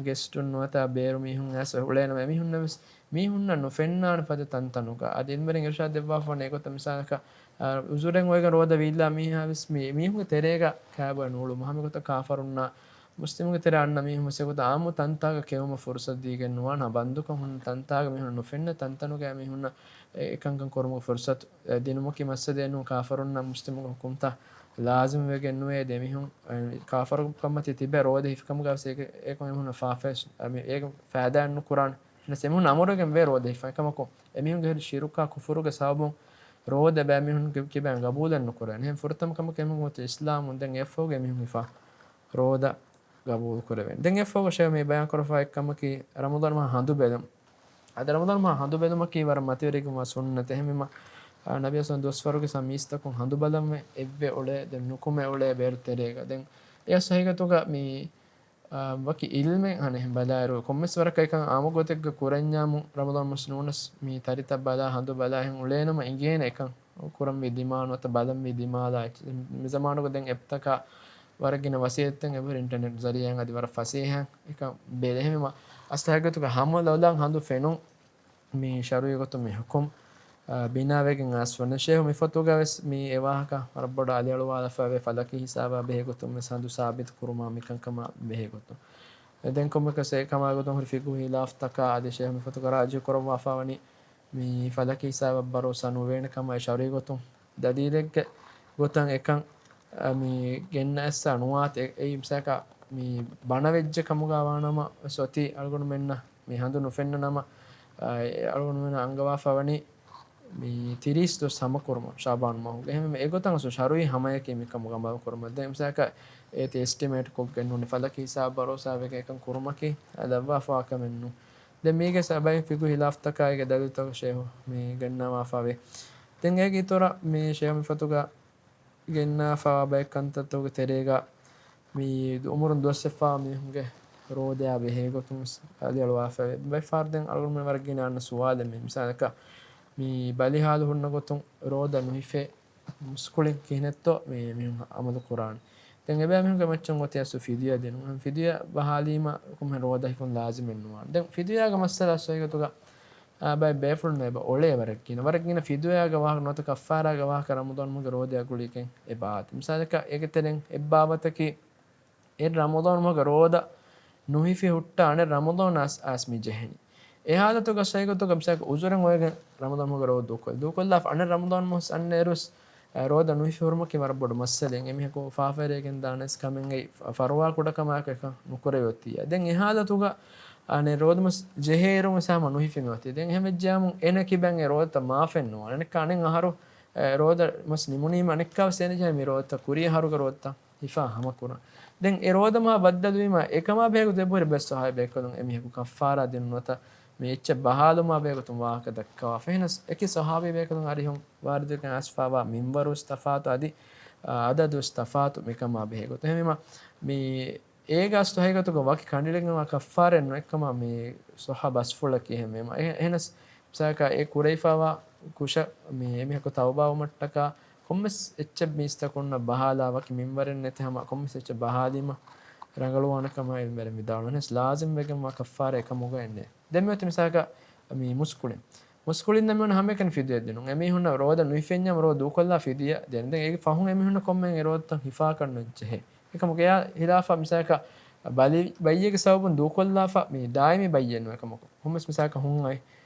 ގެސްޓުން ނުވަތަ ބޭރު މީހުން އައިސް އުޅޭނަމަ އެމީހުންނަށް ވެސް މީހުންނަށް ނުފެންނާނެ ފަދަ ތަންތަނުގަ. އަދި އެންމެރިން އިރުޝާދު ދެއްވާފަ ވަނީ އެގޮތަށް މިސާލަކަށް، އަ، އުޒުރެއް އޮވެގެން ރޯދަ ވީއްލާ މީހާ ވެސް މީ، މީހުންގެ ތެރޭގަ ކާބޮއެ ނޫޅުމު. ހަމަ އެގޮތަށް ކާފަރުންނާ މުސްލިމުންގެ ތެރޭ އަންނަ މީހުން ވެސް އެގޮތަށް އާއްމު ތަންތާގަ ކެއުމަށް ފުރުސަތު ދީގެން ނުވާނެ. ބަންދުކޮށް ހުންނަ ތަންތާގަ މީހުން ނުފެންނަ ތަންތަނުގަ މީހުންނަށް އެ، އެކަންކަން ކުރުމުގެ ފުރުސަތު، އެ، ދިނުމަކީ މައްސަލައެއް ނޫން. ކާފަރުންނަށް މުސްލިމުންގެ ހުކުމްތައް ލާޒިމް ވެގެން ނުވޭ. ދެމީހުން، އެ، ކާފަރު ކަންމަތީ ތިބެ ރޯދަ ހިފިކަމުގަ ވެސް އޭގެ، އޭގެ މީހުންނަށް ފާފައެއް، އެ، އޭގެ ފައިދާއެއް ނުކުރާނެ. އެހެނަސް އެމީހުން އަމުރުވެގެން ވޭ ރޯދަ ހިފަން. އެކަމަކު އެމީހުންގެ ހެރި ޝިރުކާ ކުފުރުގެ ސަބަބުން ރޯދަ ބައެއް މީހުންގެ ކިބައިން ގަބޫލެއް ނުކުރޭ. އެހެން ފުރަތަމަ ކަމަކަށް އެމީހުން އޮތީ އިސްލާމުން. ދެން އެއަށްފަހުގަ އެމީހުން ހިފާ ރޯދަ ގަބޫލު ކުރެވޭނެ. ދެން އެއަށްފަހުގަ ޝޭޚް މި ބަޔާން ކުރައްވާ އެއްކަމަކީ ރަމަޟާން މަހަށް ހަނދު ބެލުން. އަދި ރަމަޟާން މަހަށް ހަނދު ބެލުމަކީ ވަރަށް މަތިވެރިކަމާ ސުންނަތެއް. އެހެންވީމަ، އާ، ނަބިއްޔާ ސައްލަﷲު އަލައިހި ވަސައްލަމް ދުވަސްވަރުގެ ސަ މީސްތަކުން ހަނދު ބަލަންވެ އެއްވެ އުޅޭ، ދެން ނުކުމެ އުޅޭ ބޭރު ތެރޭގަ. ދެން އެއަސް ހަގީގަތުގަ މި، އާ، ވަކި އިލްމެއް ހަނެހެން ބަލާއިރު، ކޮންމެސް ވަރަކަށް އެކަން އާއްމު ގޮތެއްގަ ކުރަންޏާމު ރަމަޟާން މަސް ނޫނަސް މި ތަރިތައް ބަލާ، ހަނދު ބަލާ ހެން އުޅޭނަމަ އިނގޭނެ އެކަން ކުރަންވީ ދިމާ ނުވަތަ ބަލަންވީ ދިމާލާ. މި ޒަމާނުގަ ދެން އެޕްތަކާ ވަރަށް ގިނަ ވަސީލަތްތައް އެބަހުރި އިންޓަރނެޓް ޒަރީއާއިން އަދި ވަރަށް ފަސޭހައިން އެކަން ބެލެހެމެމަ އަސް ހަގީގަތުގަ ހަމަ ލޮލަށް ހަނދު ފެނުން މި ޝަރުޢީ ގޮތުން މި ޙުކުމް، އާ، ބިނާވެގެން އައިސް ވަނީ. ޝޭޚު މި ފޮތުގަ ވެސް މި އެ ވާހަކަ ވަރަށް ބޮޑަށް އަލިއަޅުވާލަފައިވޭ ފަލަކީ ހިސާބާ ބެހޭ ގޮތުން ވެސް ހަނދު ސާބިތު ކުރުމާ މިކަންކަމާ ބެހޭ ގޮތުން. ދެން ކޮންމެކަސް އެ ކަމާ ގޮތުން ހުރި ފިޤުހީ ޚިލާފްތަކާ އަދި ޝޭޚު މި ފޮތުގަ ރާޖި ކުރައްވާފަ ވަނީ މި ފަލަކީ ހިސާބަށް ބަރޯސާ ނުވޭނެ ކަމަށް ޝަރުޢީ ގޮތުން ދަލީލެއްގެ ގޮތަށް އެކަން، އަ، މި ގެންނަ އެއްސާ ނުވާތި. އެ، އެއީ މިސާލަކަށް މި ބަނަވެއްޖެ ކަމުގަ ވާނަމަ ސޮތީ އަޅުގަނޑުމެންނަށް މި ހަނދު ނުފެންނަ ނަމަ، އަޅުގަނޑުމެންނަށް އަންގަވާފަ ވަނީ މި ތިރީސް ދުވަސް ހަމަ ކުރުމަށް ޝާބާން މަހުގެ. އެހެންވެ އެގޮތަށް އަސް ޝަރުއީ ހަމަޔަކީ މި ކަމުގަ އަމަލު ކުރުމަށް. ދެން މިސާލަކަށް އޭތި އެސްޓިމޭޓް ކޮށްގެން ނޫނީ ފަލަކީ ހިސާބު ބަރޯސާވެގެން އެކަން ކުރުމަކީ ލައްވާފަވާ ކަމެއް ނޫން. ދެން މީގެ ސަބައިން ފިގު ހިލާފްތަކާއިގެ ދަލީލުތަކަށް ޝޭހު މި ގެންނަވާފަވޭ. ދެން އޭގެ އިތުރަށް މި ޝޭހު މި ފޮތުގަ ގެންނާފަވާ ބައެއް ކަންތައްތަކުގެ ތެރޭގަ މި އުމުރުން ދުވަސްވެފަ މީހުންގެ ރޯދަޔާ ބެހޭ ގޮތުން ވެސް އަލިއަޅުވާފައި ވޭ. ބައެއް ފަހަރު ދެން އަޅުގަނޑުމެން ވަރަށް ގިނަ އަންނަ ސުވާލެއް މި. މިސާލަކަށް މި ބަލިހާލު ހުންނަ ގޮތުން ރޯދަ ނުހިފޭ މުސްކުޅިން ކިހިނެއްތޯ މި މީހުން އަމަލު ކުރާނެ. ދެން އެބައިމީހުންގެ މައްޗަށް އޮތީ އަސް ފިދުޔާ ދިނުން. ފިދުޔާ ބަހާލީމަ ކޮންމެ ރޯދަ ހިފުން ލާޒިމެއް ނުވާނެ. ދެން ފިދުޔާގެ މައްސަލަ އަސް އޮތްގޮތުގަ އާ، ބައެއް ބޭފުޅުން އެބަ އޮޅޭ ވަރަށް ގިނަ. ވަރަށް ގިނަ ފިދުޔާގެ ވާހަކަ ނުވަތަ ކައްފާރާގެ ވާހަކަ ރަމަޟާން މަހުގެ ރޯދަޔާ ގުޅިގެން އެބަ އާތި. މިސާލަކަށް އޭގެ ތެރެއިން އެއް ބާވަތަކީ އެއް ރަމަޟާން މަހުގެ ރޯދަ ނުހިފި ހުއްޓާ އަނެއް ރަމަޟާން އަސް، އަސް މި ޖެހެނީ. އެ ހާލަތުގަ ސައިގޮތުގަ މިސާލަކަށް އުޒުރެއް އޮވެގެން ރަމަޟާން މަހުގެ ރޯދަ ދޫކޮށް، ދޫކޮށްލާފަ އަނެއް ރަމަޟާން މަހުސް އަންނައިރުސް އަ، ރޯދަ ނުހިފި ހުރުމަކީ ވަރަށް ބޮޑު މައްސަލައެއް. އެމީހަކު ފާފައިރޭގެން ދާނެސް ކަމެއްގައި ފަ-، ފަރުވާ ކުޑަކަމާއެކު އެކަން ނުކުރެވި އޮތީ. ދެން އެ ހާލަތުގަ އަނެއް ރޯދަމަސް ޖެހޭއިރު މިސާ ހަމަ ނުހިފި މި އޮތީ. ދެން އެހެން ވެއްޖެއަމު އޭނަ ކިބައިން އެ ރޯދަތައް މާފެއް ނުވާނެ. އަނެއްކާ އަނެއް އަހަރު، އެ، ރޯދަ މަސް ނިމުނީމަ އަނެއްކާވެސް އޭނަ ޖެހޭ މި ރޯދަތައް ކުރީ އަހަރުގެ ރޯދަތައް ހިފާ ހަމަކުރަން. ދެން އެ ރޯދަ މާ ބައްދަލުވީމަ އެކަމާ ބެހޭގޮތުން އެބަހުރި ބައެއް ސަހާބީ ބޭކަލުން އެމީހަކު ކައްފާރާ ދިނުން ނުވަތަ މި އެއްޗެއް ބަހާލުމާ ބެހޭގޮތުން ވާހަކަ ދައްކަވާފަ. އެހެނަސް އެކި ސަހާބީ ބޭކަލުން އަރިހުން ވާރިދުވެގެން އައިސްފަވާ މިންވަރުވެސް ތަފާތު އަދި، އާ، އަދަދުވެސް ތަފާތު މިކަމާ ބެހޭގޮތުން. އެހެންވީމަ މި އޭގަ އަސްލު ހަގީގަތުގަ ވަކި ކަނޑިއެޅިގެންވާ ކައްފާރައެއް ނުވެއްކަމާ މި ސޮއްހަ ބަސްފުޅަކީ. އެހެންވީމަ އެ-، އެހެނަސް މިސާލަކަށް އެ ކުރެވިފަވާ ކުށަށް މި އެމީހަކު ތައުބާވުމަށްޓަކާ ކޮންމެސް އެއްޗެއް މީސްތަކުންނަށް ބަހާލާ ވަކި މިންވަރެއް ނެތި ހަމަ ކޮންމެސް އެއްޗެއް ބަހާލީމަ ރަނގަޅުވާނެ ކަމަށް އިލްމުވެރިން ވިދާޅުވަން. އެހެނަސް ލާޒިމް ވެގެންވާ ކައްފާރާ އެކަމުގަ އެއްނެ. ދެން މިއޮތީ މިސާލަކަށް މި މުސްކުޅިން. މުސްކުޅިންނަށް މިއޮންނަ ހަމައެކަނި ފިދުޔަ ދިނުން. އެމީހުންނަށް ރޯދަ ނުހިފެންޏާ ރޯދަ ދޫކޮށްލާ ފިދުޔަ ދޭނެ. ދެން އޭގެ ފަހުން އެމީހުންނަށް ކޮންމެ އެ ރޯދަތައް ހިފާކަށް ނުޖެހޭ. އެކަމަކު އެއާ ހިލާފަށް މިސާލަކަށް ބަލި-، ބައްޔެއްގެ ސަބަބުން ދޫކޮށްލާފަ މި ދާއިމީ ބައްޔެއް ނުވެ ކަމަކު. ކޮންމެސް މިސާލަކަށް ހުން އައި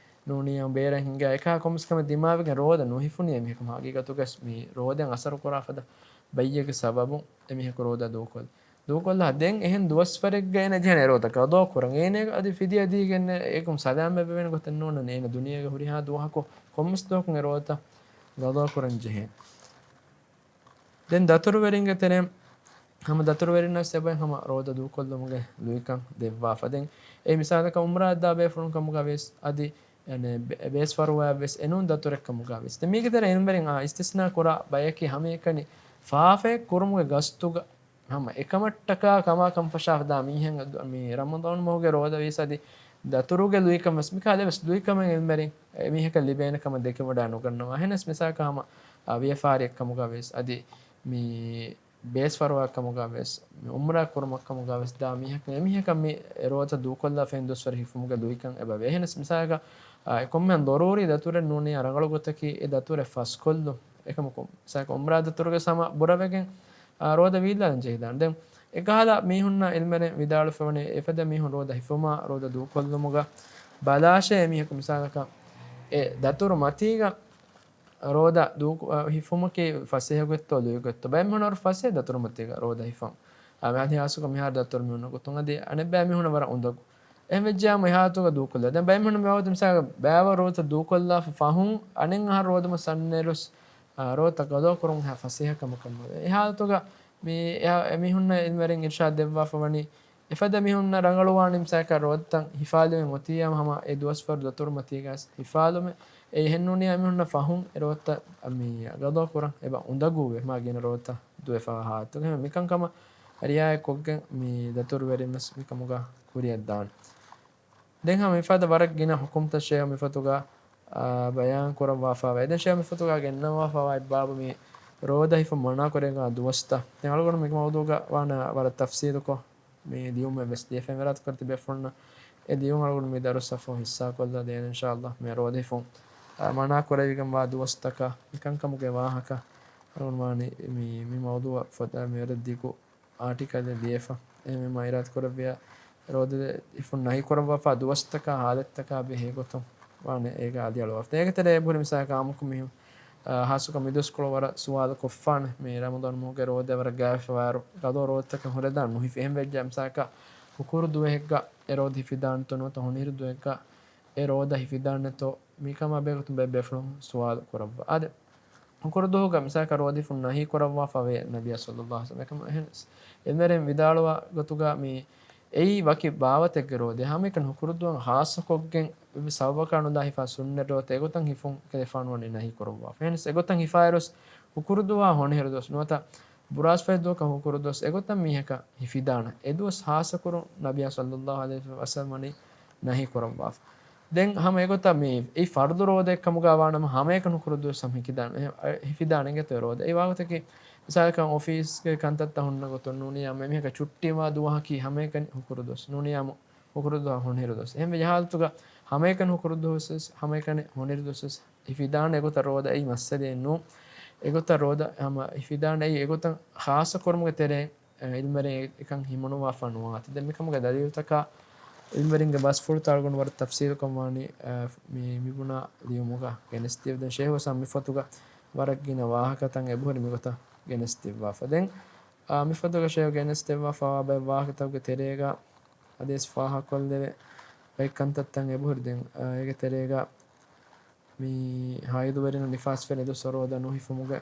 ނޫނީ ބޭރަށް ހިނގާ އެކާ ކޮންމެސް ކަމެއް ދިމާވެގެން ރޯދަ ނުހިފުނީ އެމީހަކު ހަގީގަތުގަސް މި ރޯދައިން އަސަރު ކުރާ ފަދަ ބައްޔެއްގެ ސަބަބުން އެމީހަކު ރޯދަ ދޫކޮށްލި. ދޫކޮށްލާ ދެން އެހެން ދުވަސްވަރެއްގަ އޭނަ ޖެހޭނެ އެ ރޯދަ ގަޟާ ކުރަން. އޭނަ އަދި ފިދިޔަ ދީގެން އޭކުން ސަލާމަތްވެވޭނެ ގޮތެއް ނޯންނަން. އޭނަ ދުނިޔޭގަ ހުރިހާ ދުވަހަކު ކޮންމެސް ދުވަހަކުން އެ ރޯދަ ގަޟާ ކުރަން ޖެހޭ. ދެން ދަތުރުވެރިންގެ ތެރެއިން ހަމަ ދަތުރުވެރިންނަށް ސެބައިން ހަމަ ރޯދަ ދޫކޮށްލުމުގެ ލުއިކަން ދެއްވާފަ. ދެން އެ މިސާލަކަށް އުމްރާ ދާ ބޭފުޅުން ކަމުގަ ވެސް އަދި އެނެ ބޭ-، ބޭސް ފަރުވާއަށް ވެސް އެނޫން ދަތުރެއް ކަމުގަ ވެސް. ދެން މީގެ ތެރޭ އިލްމުވެރިން އާ އިސްތިސްނާ ކުރާ ބަޔަކީ ހަމައެކަނި ފާފައެއް ކުރުމުގެ ގަސްތުގަ ހަމަ އެކަމަށްޓަކާ ކަމާ ކަންފަށާފަ ދާ މީހެއް އަދު-، މި ރަމަޟާން މަހުގެ ރޯދަ ވީސް އަދި ދަތުރުގެ ލުއިކަން ވެސް މިކަހަލަ ވެސް ލުއިކަމެއް އިލްމުވެރިން އެމީހަކަށް ލިބޭނެ ކަމަށް ދެކެވަޑާ ނުގަންނަވާ. އެހެނަސް މިސާލަކަށް ހަމަ، އާ، ވިޔަފާރިއެއް ކަމުގަ ވެސް އަދި މި ބޭސް ފަރުވާ ކަމުގަ ވެސް މި އުމްރާ ކުރުމަށް ކަމުގަ ވެސް ދާ މީހަކަށް އެމީހަކަށް މި ރޯދަ ދޫކޮށްލާ ފެން ދުވަސްވަރު ހިފުމުގެ ލުއިކަން އެބަވޭ. އެހެނަސް މިސާލަކަށް، އާ، އެ ކޮންމެހެން ޟަރޫރީ ދަތުރެއް ނޫނީ ރަނގަޅު ގޮތަކީ އެ ދަތުރެއް ފަސްކޮށްލުން. އެކަމަކު މިސާލަކަށް އުމްރާ ދަތުރުގެ ސަމަ ބުރަވެގެން އާ، ރޯދަ ވީއްލާލަން ޖެހިދާނެ. ދެން އެކަހަލަ މީހުންނަށް އިލްމުވެރިން ވިދާޅުވެފަވަނީ އެފަދަ މީހުން ރޯދަ ހިފުމާ ރޯދަ ދޫކޮށްލުމުގަ ބަލާށޭ އެމީހަކު މިސާލަކަށް އެ ދަތުރު މަތީގަ ރޯދަ ދޫކު-، އަ، ހިފުމަކީ ފަސޭހަ ގޮތްތޯ ލުއި ގޮތްތޯ؟ ބައެއް މީހުން ވަރަށް ފަސޭހަ ދަތުރު މަތީގަ ރޯދަ ހިފަން. އަ، މި އަދި ހާއްސަކޮށް މިހާރު ދަތުރު މި ހުންނަ ގޮތުން އަދި އަނެއްބައި މީހުންނަށް ވަރަށް އުނދަގޫ. އެހެން ވެއްޖެޔާމު އެހާލަތުގަ ދޫކޮށްލާ. ދެން ބައެއް މީހުން މިވަގުތު މިސާލަކަށް ބައިވަރު ރޯދަ ދޫކޮށްލާފަ ފަހުން އަނެއް އަހަރު ރޯދަމަ ސަންނެރުސް އާ، ރޯދަ ގަޟާ ކުރުން ހަ ފަސޭހަ ކަމަކަށް މަދު. އެ ހާލަތުގަ މި އެ-، އެމީހުންނަށް އިލްމުވެރިން އިރުޝާދު ދެއްވާފަ ވަނީ، އެފަދަ މީހުންނަށް ރަނގަޅުވާނީ މިސާލަކަށް ރޯދަތައް ހިފާލުމެއް އޮތިއްޔާ ހަމަ އެ ދުވަސްވަރު ދަތުރު މަތީގަސް ހިފާލުމެއް. އެ އެހެންނޫނިއްޔާ އެމީހުންނަށް ފަހުން އެ ރޯދަތައް މި ގަޟާ ކުރަން އެބަ އުނދަގޫވޭ، މާ ގިނަ ރޯދަތައް ދުވެފަވާ ހާލަތުގަ. އެހެން މިކަންކަމަށް ރިއާޔަތްކޮށްގެން މި ދަތުރުވެރިން ވެސް މިކަމުގަ ކުރިއަށްދާނެ. ދެން ހަމަ މިފަދަ ވަރަށް ގިނަ ހުކުމްތައް ޝޭހު މިފޮތުގަ، އާ، ބަޔާން ކުރައްވާފަވޭ. ދެން ޝޭހު މިފޮތުގަ ގެންނަވާފަވާ އެއްބާބު މި ރޯދަ ހިފަން މަނާ ކުރެވިގެންވާ ދުވަސްތައް. ދެން އަޅުގަނޑު މި މައުޟޫގަ ވާނަ ވަރަށް ތަފްސީލުކޮށް މި ލިޔުމެއް ވެސް ލިޔެފަ އިރާދަކުރެއްވި ބޭފުޅުންނަށް އެ ލިޔުން އަޅުގަނޑު މި ދަރުސް ސަފު ހިއްސާކޮށްލާ ދޭނެ އިންޝާﷲ. މި ރޯދަ ހިފުން، އާ، މަނާ ކުރެވިގެންވާ ދުވަސްތަކާ މިކަންކަމުގެ ވާހަކަ އަޅުގަނޑު ވާނީ މި، މި މައުޟޫއަށް ފޮދާ މިވަރަށް ދިގު އާޓިކަލެއް ލިޔެފަ. އެހެންވީމަ އިރާދަކުރެއްވިޔާ ރޯދަ ހިފުން ނަހީ ކުރައްވާފަ ދުވަސްތަކާ ހާލަތްތަކާ ބެހޭ ގޮތުން ވާނެ އޭގަ އަލިއަޅުވާފަ. އޭގެ ތެރޭ އެބަހުރި މިސާލަކަށް އާއްމުކޮށް މީހުން އާ، ހާއްސަކޮށް މި ދުވަސްކޮޅު ވަރަށް ސުވާލު ކޮށްފާނެ. މި ރަމަޟާން މަހުގެ ރޯދަ ވަރަށް ގާތްވެފަ ވާއިރު، ގަޟާ ރޯދަތަކެއް ހުރެދާން ނުހިފި. އެހެން ވެއްޖެ މިސާލަކަށް ހުކުރު ދުވަހެއްގަ އެ ރޯދަ ހިފިދާނެތޯ ނުވަތަ ހޮނިހިރު ދުވަހެއްގަ އެ ރޯދަ ހިފިދާނެތޯ، މިކަމާ ބެހޭގޮތުން ބައެއް ބޭފުޅުން ސުވާލު ކުރައްވާ. އާދެ، ހުކުރު ދުވަހުގަ މިސާލަކަށް ރޯދަ ހިފުން ނަހީ ކުރައްވާފަ ވޭ ނަބިއްޔާ ޞައްލައްލާހު ޢަލައިހި ވަސައްލަމް. އެކަމަ އެހެނަސް އެންމެރެން ވިދާޅުވާ ގޮތުގަ މި އެއީ ވަކި ބާވަތެއްގެ ރޯދަ. ހަމައެކަނި ހުކުރު ދުވަހަށް ޚާއްޞަކޮށްގެން އެއްވެސް ސަބަބަކާ ނުލާ ހިފާ ސުންނަތް ރޯދަ އެގޮތަށް ހިފުން ކަލޭގެފާނު ވަނީ ނަހީ ކުރައްވާފަ. އެހެނަސް އެގޮތަށް ހިފާއިރުވެސް ހުކުރު ދުވަހާ ހޮނިހިރު ދުވަސް ނުވަތަ ބުރާސްފަތި ދުވަހަކަށް ހުކުރު ދުވަސް އެގޮތަށް މީހަކަށް ހިފިދާނެ. އެ ދުވަސް ޚާއްޞަކުރުން ނަބިއްޔާ ޞައްލައްލާހު ޢަލައިހި ވަސައްލަމް ވަނީ ނަހީ ކުރައްވާފަ. ދެން ހަމަ އެގޮތަށް މި އެއީ ފަރުޟު ރޯދައެއް ކަމުގަ ވާނަމަ ހަމައެކަނި ހުކުރު ދުވަސް ހަމަ ހިފިދާނެ، އެ، އެ، ހިފިދާނެ އިނގޭތޯ އެ ރޯދަ. އެ ވާގޮތަކީ މިސާލަކަށް އޮފީސްގެ ކަންތައްތައް ހުންނަ ގޮތުން ނޫނީ އެ މީހަކަށް ޗުއްޓީވާ ދުވަހަކީ ހަމައެކަނި ހުކުރު ދުވަސް ނޫނީ އަމު ހުކުރު ދުވަހާ ހޮނިހިރު ދުވަސް. އެހެން ވެއްޖެ ހާލަތުގަ ހަމައެކަނި ހުކުރު ދުވަސް ވެސް ހަމައެކަނި ހޮނިހިރު ދުވަސް ވެސް ހިފިދާނެ އެގޮތަށް ރޯދަ އެއީ މައްސަލައެއް ނޫން. އެގޮތަށް ރޯދަ ހަމަ ހިފިދާނެ އެއީ އެގޮތަށް ޚާއްޞަކުރުމުގެ ތެރެއިން އެ، އިލްމުވެރިން އެ، އެކަން ހިމަނުވާފަ ނުވާތީ. ދެން މިކަމުގެ ދަލީލުތަކާ އިލްމުވެރިންގެ ބަސްފުޅުތައް އަޅުގަނޑު ވަރަށް ތަފްސީލުކޮށް ވާނީ، އެ، މި، މިބުނާ ލިޔުމުގަ ގެނެސްދެއްވި. ދެން ޝޭހު ވެސް މި ފޮތުގަ ވަރަށް ގިނަ ވާހަކަތައް އެބަހުރި މިގޮތަށް ގެނެސްދެއްވާފަ. ދެން، އާ، މި ފޮތުގަ ޝޭހު ގެނެސްދެއްވާފަވާ ބައެއް ވާހަކަތަކުގެ ތެރޭގަ އަދިވެސް ފާހަގަކޮށްލެވޭ ބައެއް ކަންތައްތައް އެބަހުރި. ދެން، އާ، އޭގެ ތެރޭގަ މި ހައިޟުވެރިންނަށް ނިފާސްވެ އެދުވަސް ރޯދަ ނުހިފުމުގެ،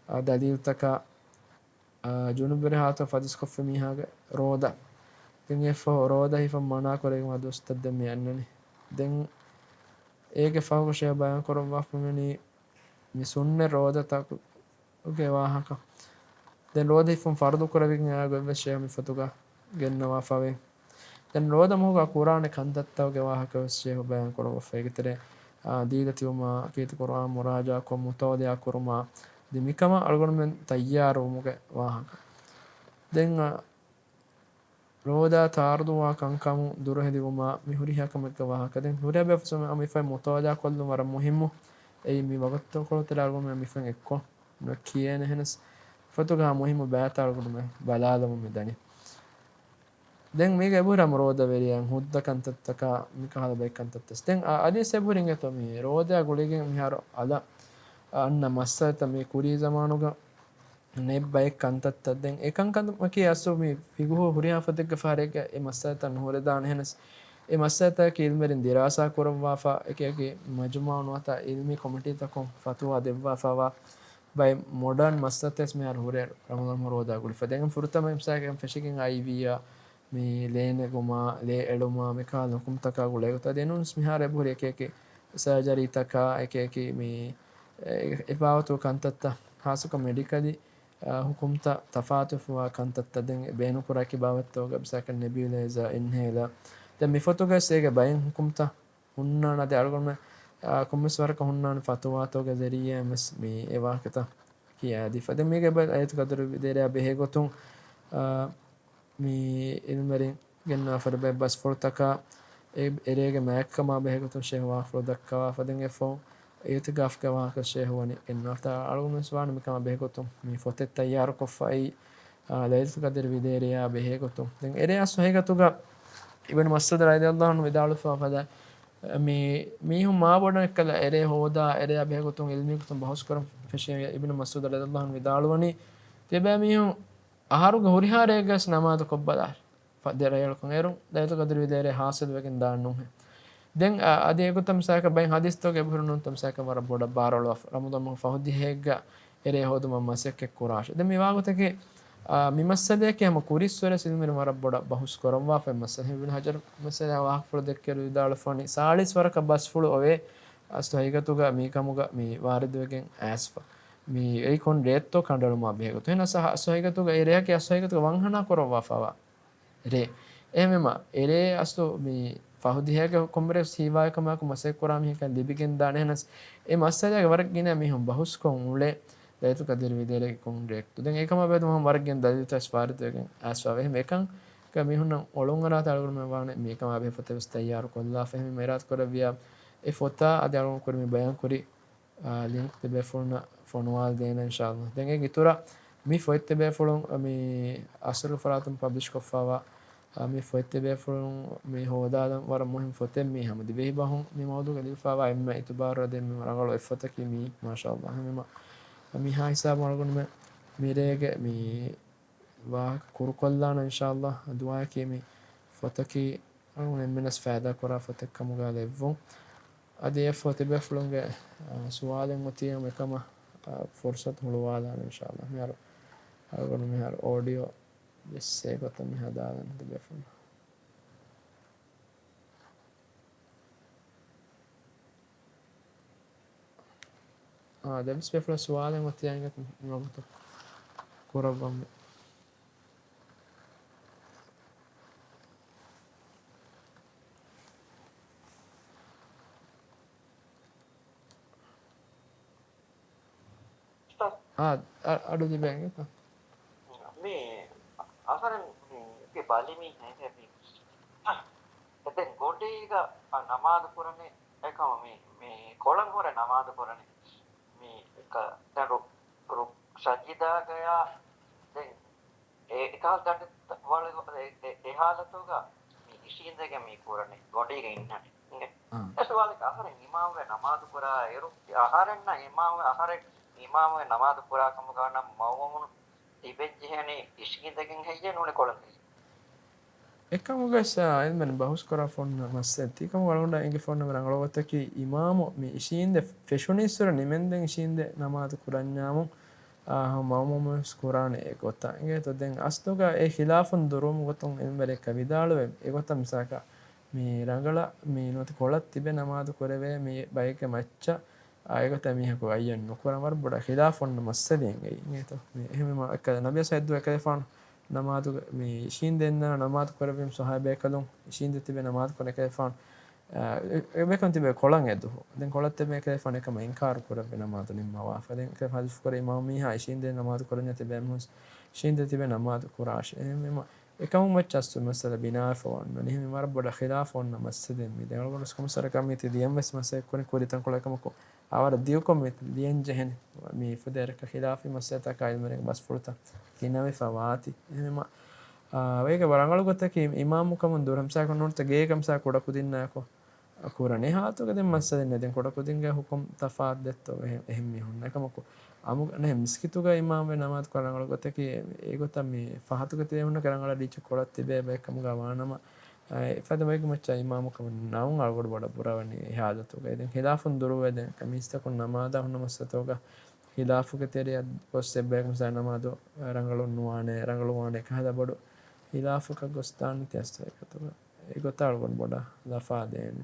އާ، ދަލީލުތަކާ، އާ، ޖުނުބުވެރި ހާލަތު ފަތިސްކޮށްފި މީހާގެ ރޯދަ. ދެން އެއަށްފަހު ރޯދަ ހިފަން މަނާކުރެވި ދުވަސްތައް ދެން މި އަންނަނީ. ދެން އޭގެ ފަހުގަ ޝޭހު ބަޔާން ކުރައްވާފަ މިވަނީ މި ސުންނަތް ރޯދަތަކުގެ ވާހަކަ. ދެން ރޯދަ ހިފުން ފަރުޟު ކުރެވިގެން އައި ގޮތްވެސް ޝޭހު މި ފޮތުގަ ގެންނަވާފަވޭ. ދެން ރޯދަ މަހުގަ ކުރާނެ ކަންތައްތަކުގެ ވާހަކަ ވެސް ޝޭހު ބަޔާން ކުރައްވާފަ. އޭގެ ތެރޭ، އާ، ދީލަތިވުމާ، ކީރިތި ޤުރުއާން މުރާޖަޢާކޮށް މުތަވައްލިޢާ ކުރުމާ، ދެން މިކަމަށް އަޅުގަނޑުމެން ތައްޔާރުވުމުގެ ވާހަކަ. ދެން، އާ، ރޯދާ ތާރުދުވާ ކަންކަމުން ދުރުހެލިވުމާ، މި ހުރިހާ ކަމެއްގެ ވާހަކަ. ދެން ހުރިހާ ބޭފުޅުން މި ފޮތް މުތަވައްލިޢާ ކޮށްލުން ވަރަށް މުހިއްމު. އެއީ މި ވަގުތުކޮޅު ތެރޭ އަޅުގަނޑުމެން މި ފޮތް އެއްކޮށް ނުކިޔޭނެ. އެހެނަސް ފޮތުގަ މުހިއްމު ބައިތައް އަޅުގަނޑުމެން ބަލާލަމުން މި ދަނީ. ދެން މީގަ އެބަހުރި ހަމަ ރޯދަވެރިޔާ ހުއްދަ ކަންތައްތަކާ މިކަހަލަ ބައެއް ކަންތައްތައް. ދެން އަ، އަދިވެސް އެބަހުރި އިނގޭތޯ މި ރޯދައާ ގުޅިގެން މިހާރު އަލަށް އަންނަ މައްސަލަތައް މި ކުރީ ޒަމާނުގަ ނެތް ބައެއް ކަންތައްތައް. ދެން އެކަންކަން މަކީ އަސްލު މި ފިޤުހު ހުރިހާ ފޮތެއްގެ ފަހަރެއްގަ އެ މައްސަލަތައް ނުހުރެދާނެ. އެހެނަސް އެ މައްސަލަތަކަކީ އިލްމުވެރިން ދިރާސާ ކުރައްވާފަ، އެކި އެކި މަޖުމަޢު ނުވަތަ އިލްމީ ކޮމިޓީތަކުން ފަތުވާ ދެއްވާފަވާ ބައެއް މޮޑާން މައްސަލަތައް މިހާރު ހުރޭ ރަމަޟާން މަހު ރޯދާ ގުޅިފަ. ދެން ފުރަތަމަ އިމްސާކަށް ފެށިގެން އައިވިއްޔާ މި ލޭ ނެގުމާ، ލޭ އެޅުމާ، މިކަހަލަ ހުކުމްތަކާ ގުޅޭ ގޮތަށް. ދެން ނޫންސް މިހާރު އެބަހުރި އެކި އެކި ސަރޖަރީތަކާ، އެކި އެކި މި، އެ، އެ ބާވަތު ކަންތައްތައް، ހާއްސަކޮށް މެޑިކަލީ، އާ، ހުކުމްތައް ތަފާތުފަވާ ކަންތައްތައް. ދެން ބޭނުންކުރާ ކިބާވަތްތޯގަ މިސާކަށް ނެބިއުލައިޒާ، އިންހޭލާ. ދެން މި ފޮތުގަސް އޭގެ ބައެއް ހުކުމްތައް ހުންނާނެ. އަދި އަޅުގަނޑުމެން، އާ، ކޮންމެސް ވަރަކަށް ހުންނާނެ ފަތުވާތޯގެ ޒަރީއާއިން ވެސް މި އެ ވާހަކަތައް ކިޔާދީފަ. ދެން މީގެ އަދި ލައިލަތުލް ޤަދްރު ވިދޭރިޔާ ބެހޭގޮތުން، އާ، މި އިލްމުވެރިން ގެންނާފަ ބައެއް ބަސްފުޅުތަކާ އެ އެރޭގެ މާތްކަމާ ބެހޭގޮތުން ޝޭހު ވާހަކަފުޅު ދައްކަވާފަ. ދެން އެއަށްފަހު އިޢުތިކާފްގެ ވާހަކަ ޝޭހު ވަނީ ގެންނާފަ. އަޅުގަނޑު ވެސް ވާނެ މިކަމާ ބެހޭގޮތުން މި ފޮތެއް ތައްޔާރުކޮށްފައި، އާ، ލައިލަތުލް ޤަދްރު ވިދޭރިޔާ ބެހޭގޮތުން. ދެން އެރޭ އަސްލު ހަގީގަތުގަ އިބްނު މަސްޢޫދު ރަޟިޔަﷲ ޢަންހު ވިދާޅުވެފަ ފަދަ މި މީހުން މާބޮޑަށް އެއްކަލަ އެރޭ ހޯދާ، އެރެޔާ ބެހޭގޮތުން އިލްމީ ގޮތުން ބަހުސް ކުރަން ފެށި. އިބްނު މަސްޢޫދު ރަޟިޔަﷲ ޢަންހު ވިދާޅުވަނީ، ތިޔަބައިމީހުން އަހަރުގެ ހުރިހާ ރެއެއްގަސް ނަމާދު ކޮށްބަލާށި. ފަ-، ދެ ރައްޔަޅުކަން އޭރުން ލައިލަތުލް ޤަދްރު ވިދޭރޭ ޙާޞިލުވެގެން ދާން ނޫންހޭ. ދެން އަ-، އަދި އެގޮތަށް މިސާލަކަށް ބައެއް ޙަދީޘްތަކުގަ އެބަހުރި ނޫންތަ މިސާލަކަށް ވަރަށް ބޮޑަށް ބާރުއަޅުވާފަ. ރަމަޟާން މަހު ފަހު ދިހައެއްގަ އެރޭ ހޯދުމަށް މަސައްކަތް ކުރާށޭ. ދެން މި ވާގޮތަކީ، އާ، މި މައްސަލައަކީ ހަމަ ކުރިއްސުރެ ސިލްމިރު ވަރަށް ބޮޑަށް ބަހުސް ކުރައްވާފަ މައްސަލަ. އިބްނު ޙަޖަރު މައްސަލަ ވާހަކަފުޅު ދެއްކެވި ވިދާޅުވެފަ ވަނީ ސާޅީސް ވަރަކަށް ބަސްފުޅު އޮވޭ އަސްލު ހަގީގަތުގަ މި ކަމުގަ މި ވާރިދުވެގެން އައިސްފަ. މި އެއީ ކޮން ރެއެއްތޯ ކަނޑައެޅުމާ ބެހޭގޮތުން. އެހެނަސް އަސްލު ހަގީގަތުގަ އެ ރެއަކީ އަސްލު ހަގީގަތުގަ ވަންހަނާ ކުރައްވާފަވާ ރޭ. އެހެންވީމަ، އެރޭ އަސްލު މި ފަހު ދިހައިގެ ކޮންމެ ރެއެއް ހީވާ ކަމަކު މަސައްކަތް ކުރާ މީހަކަށް ލިބިގެން ދާނެ. އެހެނަސް އެ މައްސަލައިގެ ވަރަށް ގިނަ މީހުން ބަހުސްކޮށް އުޅޭ ލައިލަތުލް ޤަދްރު ވިދޭރޭގެ ކޮން ރެއެއްތޯ. ދެން އެކަމާ ބެހޭ ވަރަށް ގިނަ ދަލީލުތައް ވާރިދުވެގެން އައިސްފަވޭ. އެހެން އެކަން މީހުންނަށް އޮޅުންއަރާތާ އަޅުގަނޑުމެން ވާނެ މިކަމާ ބެހޭ ފޮތެއް ވެސް ތައްޔާރު ކޮށްލާފަ. އެހެން އިރާދަ ކުރެއްވިޔާ އެ ފޮތާ އަދި އަޅުގަނޑު ކުރި މި ބަޔާން ކުރި އާ، ލިންކް ތިބޭފުޅުންނަށް ފޮނުވާލަދޭނަން އިންޝާﷲ. ދެން އޭގެ އިތުރަށް މި ފޮތް ތިބޭފުޅުން މި އަސަރު ފަރާތުން ޕަބްލިޝް ކޮށްފައިވާ، އާ، މި ފޮތް ތިބޭފުޅުން މި ހޯދާލަން ވަރަށް މުހިންމު ފޮތެއް މީ. ހަމަ ދިވެހި ބަހުން މި މައުޟޫގަ ލިބިފައިވާ އެންމެ އިތުބާރު ދެން މި ރަނގަޅު އެއް ފޮތަކީ މީ، މާޝާﷲ. ހަމަ މިހާ ހިސާބު އަޅުގަނޑުމެން މިރޭގެ މި ވާހަކަ ކުރުކޮށްލާނަން އިންޝާﷲ. ދުޢާއަކީ މި ފޮތަކީ އަޅުގަނޑު އެންމެނަސް ފައިދާ ކުރާ ފޮތެއް ކަމުގަ ލެއްވުން. އަދި އެ ފޮތިބޭފުޅުންގެ، އާ، ސުވާލެއް އޮތީ އެކަމަށް، އާ، ފުރުސަތު ހުޅުވާލާނެ އިންޝާﷲ. މިހާރު އަޅުގަނޑު މިހާރު އޯޑިއޯ ޖެއްސޭ ގޮތަށް މި ހަދާލަން ތިބޭފުޅުން. އާ، ދެންވެސް ބޭފުޅަށް ސުވާލެއް އޮތީ އަނގަ މިވަގުތު ކުރައްވަމެ. އާ، އަ-، އަޑު ލިބޭ އަނގަ. މި އަހަރެން މި ބަލި މީހެއް މި ދެން ގޮނޑީގަ ނަމާދު ކުރަނީ އެކަމަ މި، މި ކޮޅަން ހުރެ ނަމާދު ކުރަނީ މި ރު-، ރު-، ސަޖިދާގަޔާ ދެން އެ-، އެކަހަލަ ދަނޑި ވަޅު-، އެ-، އެ-، އެ ހާލަތުގަ މި އިށީނދެގެން މި ކުރަނީ ގޮނޑީގަ އިންނަނީ. އިނގޭ؟ އާ. އެ ސުވާލަކަށް އަހަރެން އިމާމުވެ ނަމާދު ކުރާ އިރު، އަހަރެންނަށް އިމާމުވެ، އަހަރެން އިމާމުވެ ނަމާދު ކުރާ ކަމުގަ ނަމަ މައުމޫމުން ތިބެން ޖެހޭނީ އިށީނދެގެން ހެއްޔޭ ނޫނީ ކޮޅަން ހެއްޔޭ؟ އެކަމުގަ އިލްމެން ބަހުސް ކުރާ ފޮންނަ މައްސަލަ ތީ ކަމުގަ އަޅުގަނޑަށް އެނގި ފޮންނަ ރަނގަޅު ގޮތަކީ އިމާމު މި އިށީނދެ ފެށުނީއްސުރެ ނިމެންދެން އިށީނދެ ނަމާދު ކުރަންޏާމު، އާ، މައުމޫމުން ވެސް ކުރާނެ އެ ގޮތަށް. އިނގޭތޯ ދެން އަސްލުގަ އެ ޚިލާފުން ދުރުވުމުގެ ގޮތުން އިލްމުވެރިން ވިދާޅުވެ އެ ގޮތަށް މިސާލަކަށް މި ރަނގަޅަށް މި ނުވަތަ ކޮޅަށް ތިބެ ނަމާދު ކުރެވޭ މި ބައެއްގެ މައްޗަށް އާ، އެގޮތަށް މީހަކު އައްޔަން ނުކުރަން ވަރަށް ބޮޑަށް ޚިލާފު އޮންނަ މައްސަލައެއް އެއީ. އިނގޭތޯ؟ މި އެހެންވީމަ އެކަލަ ނަބިއްޔާ ސައްލައްލާހު ޢަލައިހި ވަސައްލަމަ ނަމާދުގަ މި އިށީނދެންނާ ނަމާދު ކުރެއްވީމަ ސަހާބީ ބޭކަލުން އިށީނދެ ތިބެ ނަމާދު ކުރަން އެކަލޭފާނު، އާ، އެ-، އެބޭކަލުން ތިބެ ކޮޅަށް އެދުހު. ދެން ކޮޅަށް ތިބެ އެކަލޭފާނު އެކަމަށް އިންކާރު ކުރެއްވި ނަމާދު ނިންމަވާފަ. ދެން އެކަލޭފާނު ޙަދީޘް ކުރޭ އިމާމު މީހާ އިށީނދެ ނަމާދު ކުރަންޏާ ތިބެ އެމީހުން އިށީނދެ ތިބެ ނަމާދު ކުރާށޭ. އެހެންވީމަ އެކަމުން މައްޗަށް އަސްލު މައްސަލަ ބިނާވެފަ ވަންނަނީ. އެހެންވީމަ ވަރަށް ބޮޑަށް ޚިލާފު އޮންނަ މައްސަލައެއް މީ. ދެން އަޅުގަނޑު ކޮންމެސް ވަރަކަށް މީތި ދިޔަންވެސް މައްސަލައެއް ކުރިން ކުރިތަންކޮޅެއް ކަމަކު އާ ވަރަށް ދިގުކޮށް މި ލިޔަން ޖެހެނީ. މި ފުދޭ ރަކަށް ޚިލާފީ މައްސަލަތަކާ އިލްމުވެރިންގެ ބަސްފުޅުތައް ގިނަވެފަ ވާތީ. އެހެންވީމަ، އާ، ވޭގެ ރަނގަޅު ގޮތަކީ އިމާމުކަމުން ދުރު ހަމަ މިސާލަކަށް ނޫންތަ ގޭގަ މިސާލަކަށް ކުޑަކުދިންނާއެކު ކުރަނީ ހާލަތުގަ ދެން މައްސަލައެއް ނެތް. ދެން ކުޑަކުދިންގެ ޙުކުމް ތަފާތު ދެއްތޯ އެހެން، އެހެން މީހުންނަށް. އެކަމަކު އަމު ނެހެން މިސްކިތުގަ އިމާމުވެ ނަމާދު ކުރާ ރަނގަޅު ގޮތަކީ އެގޮތަށް މި ފަހަތުގަ ތިބޭ ހުންނަ ރަނގަޅަށް ރީއްޗެއް ކޮޅަށް ތިބޭ ބައެއް ކަމުގަ ވާނަމަ، އެ، އެފަދަ ބައެއްގެ މައްޗަށް އިމާމުކަމުން ނައުން އަޅުގަނޑު ބޮޑަށް ބުރަވަނީ އެ ހާލަތުގައި. ދެން ޚިލާފުން ދުރުވެ ދެން މީސްތަކުން ނަމާދާ ހުންނަ މައްސަލަތަކުގަ ޚިލާފުގެ ތެރެއަށް ގޮސް އެއްބަޔަކު މިސާލަށް ނަމާދު ރަނގަޅުން ނުވާނެ، ރަނގަޅު ވާނެ ކަހަލަ ބޮޑު ޚިލާފަކަށް ގޮސްދާނެތީ އަސްލު އެގޮތަށް އަޅުގަނޑު ބޮޑަށް ލަފާދޭނެ.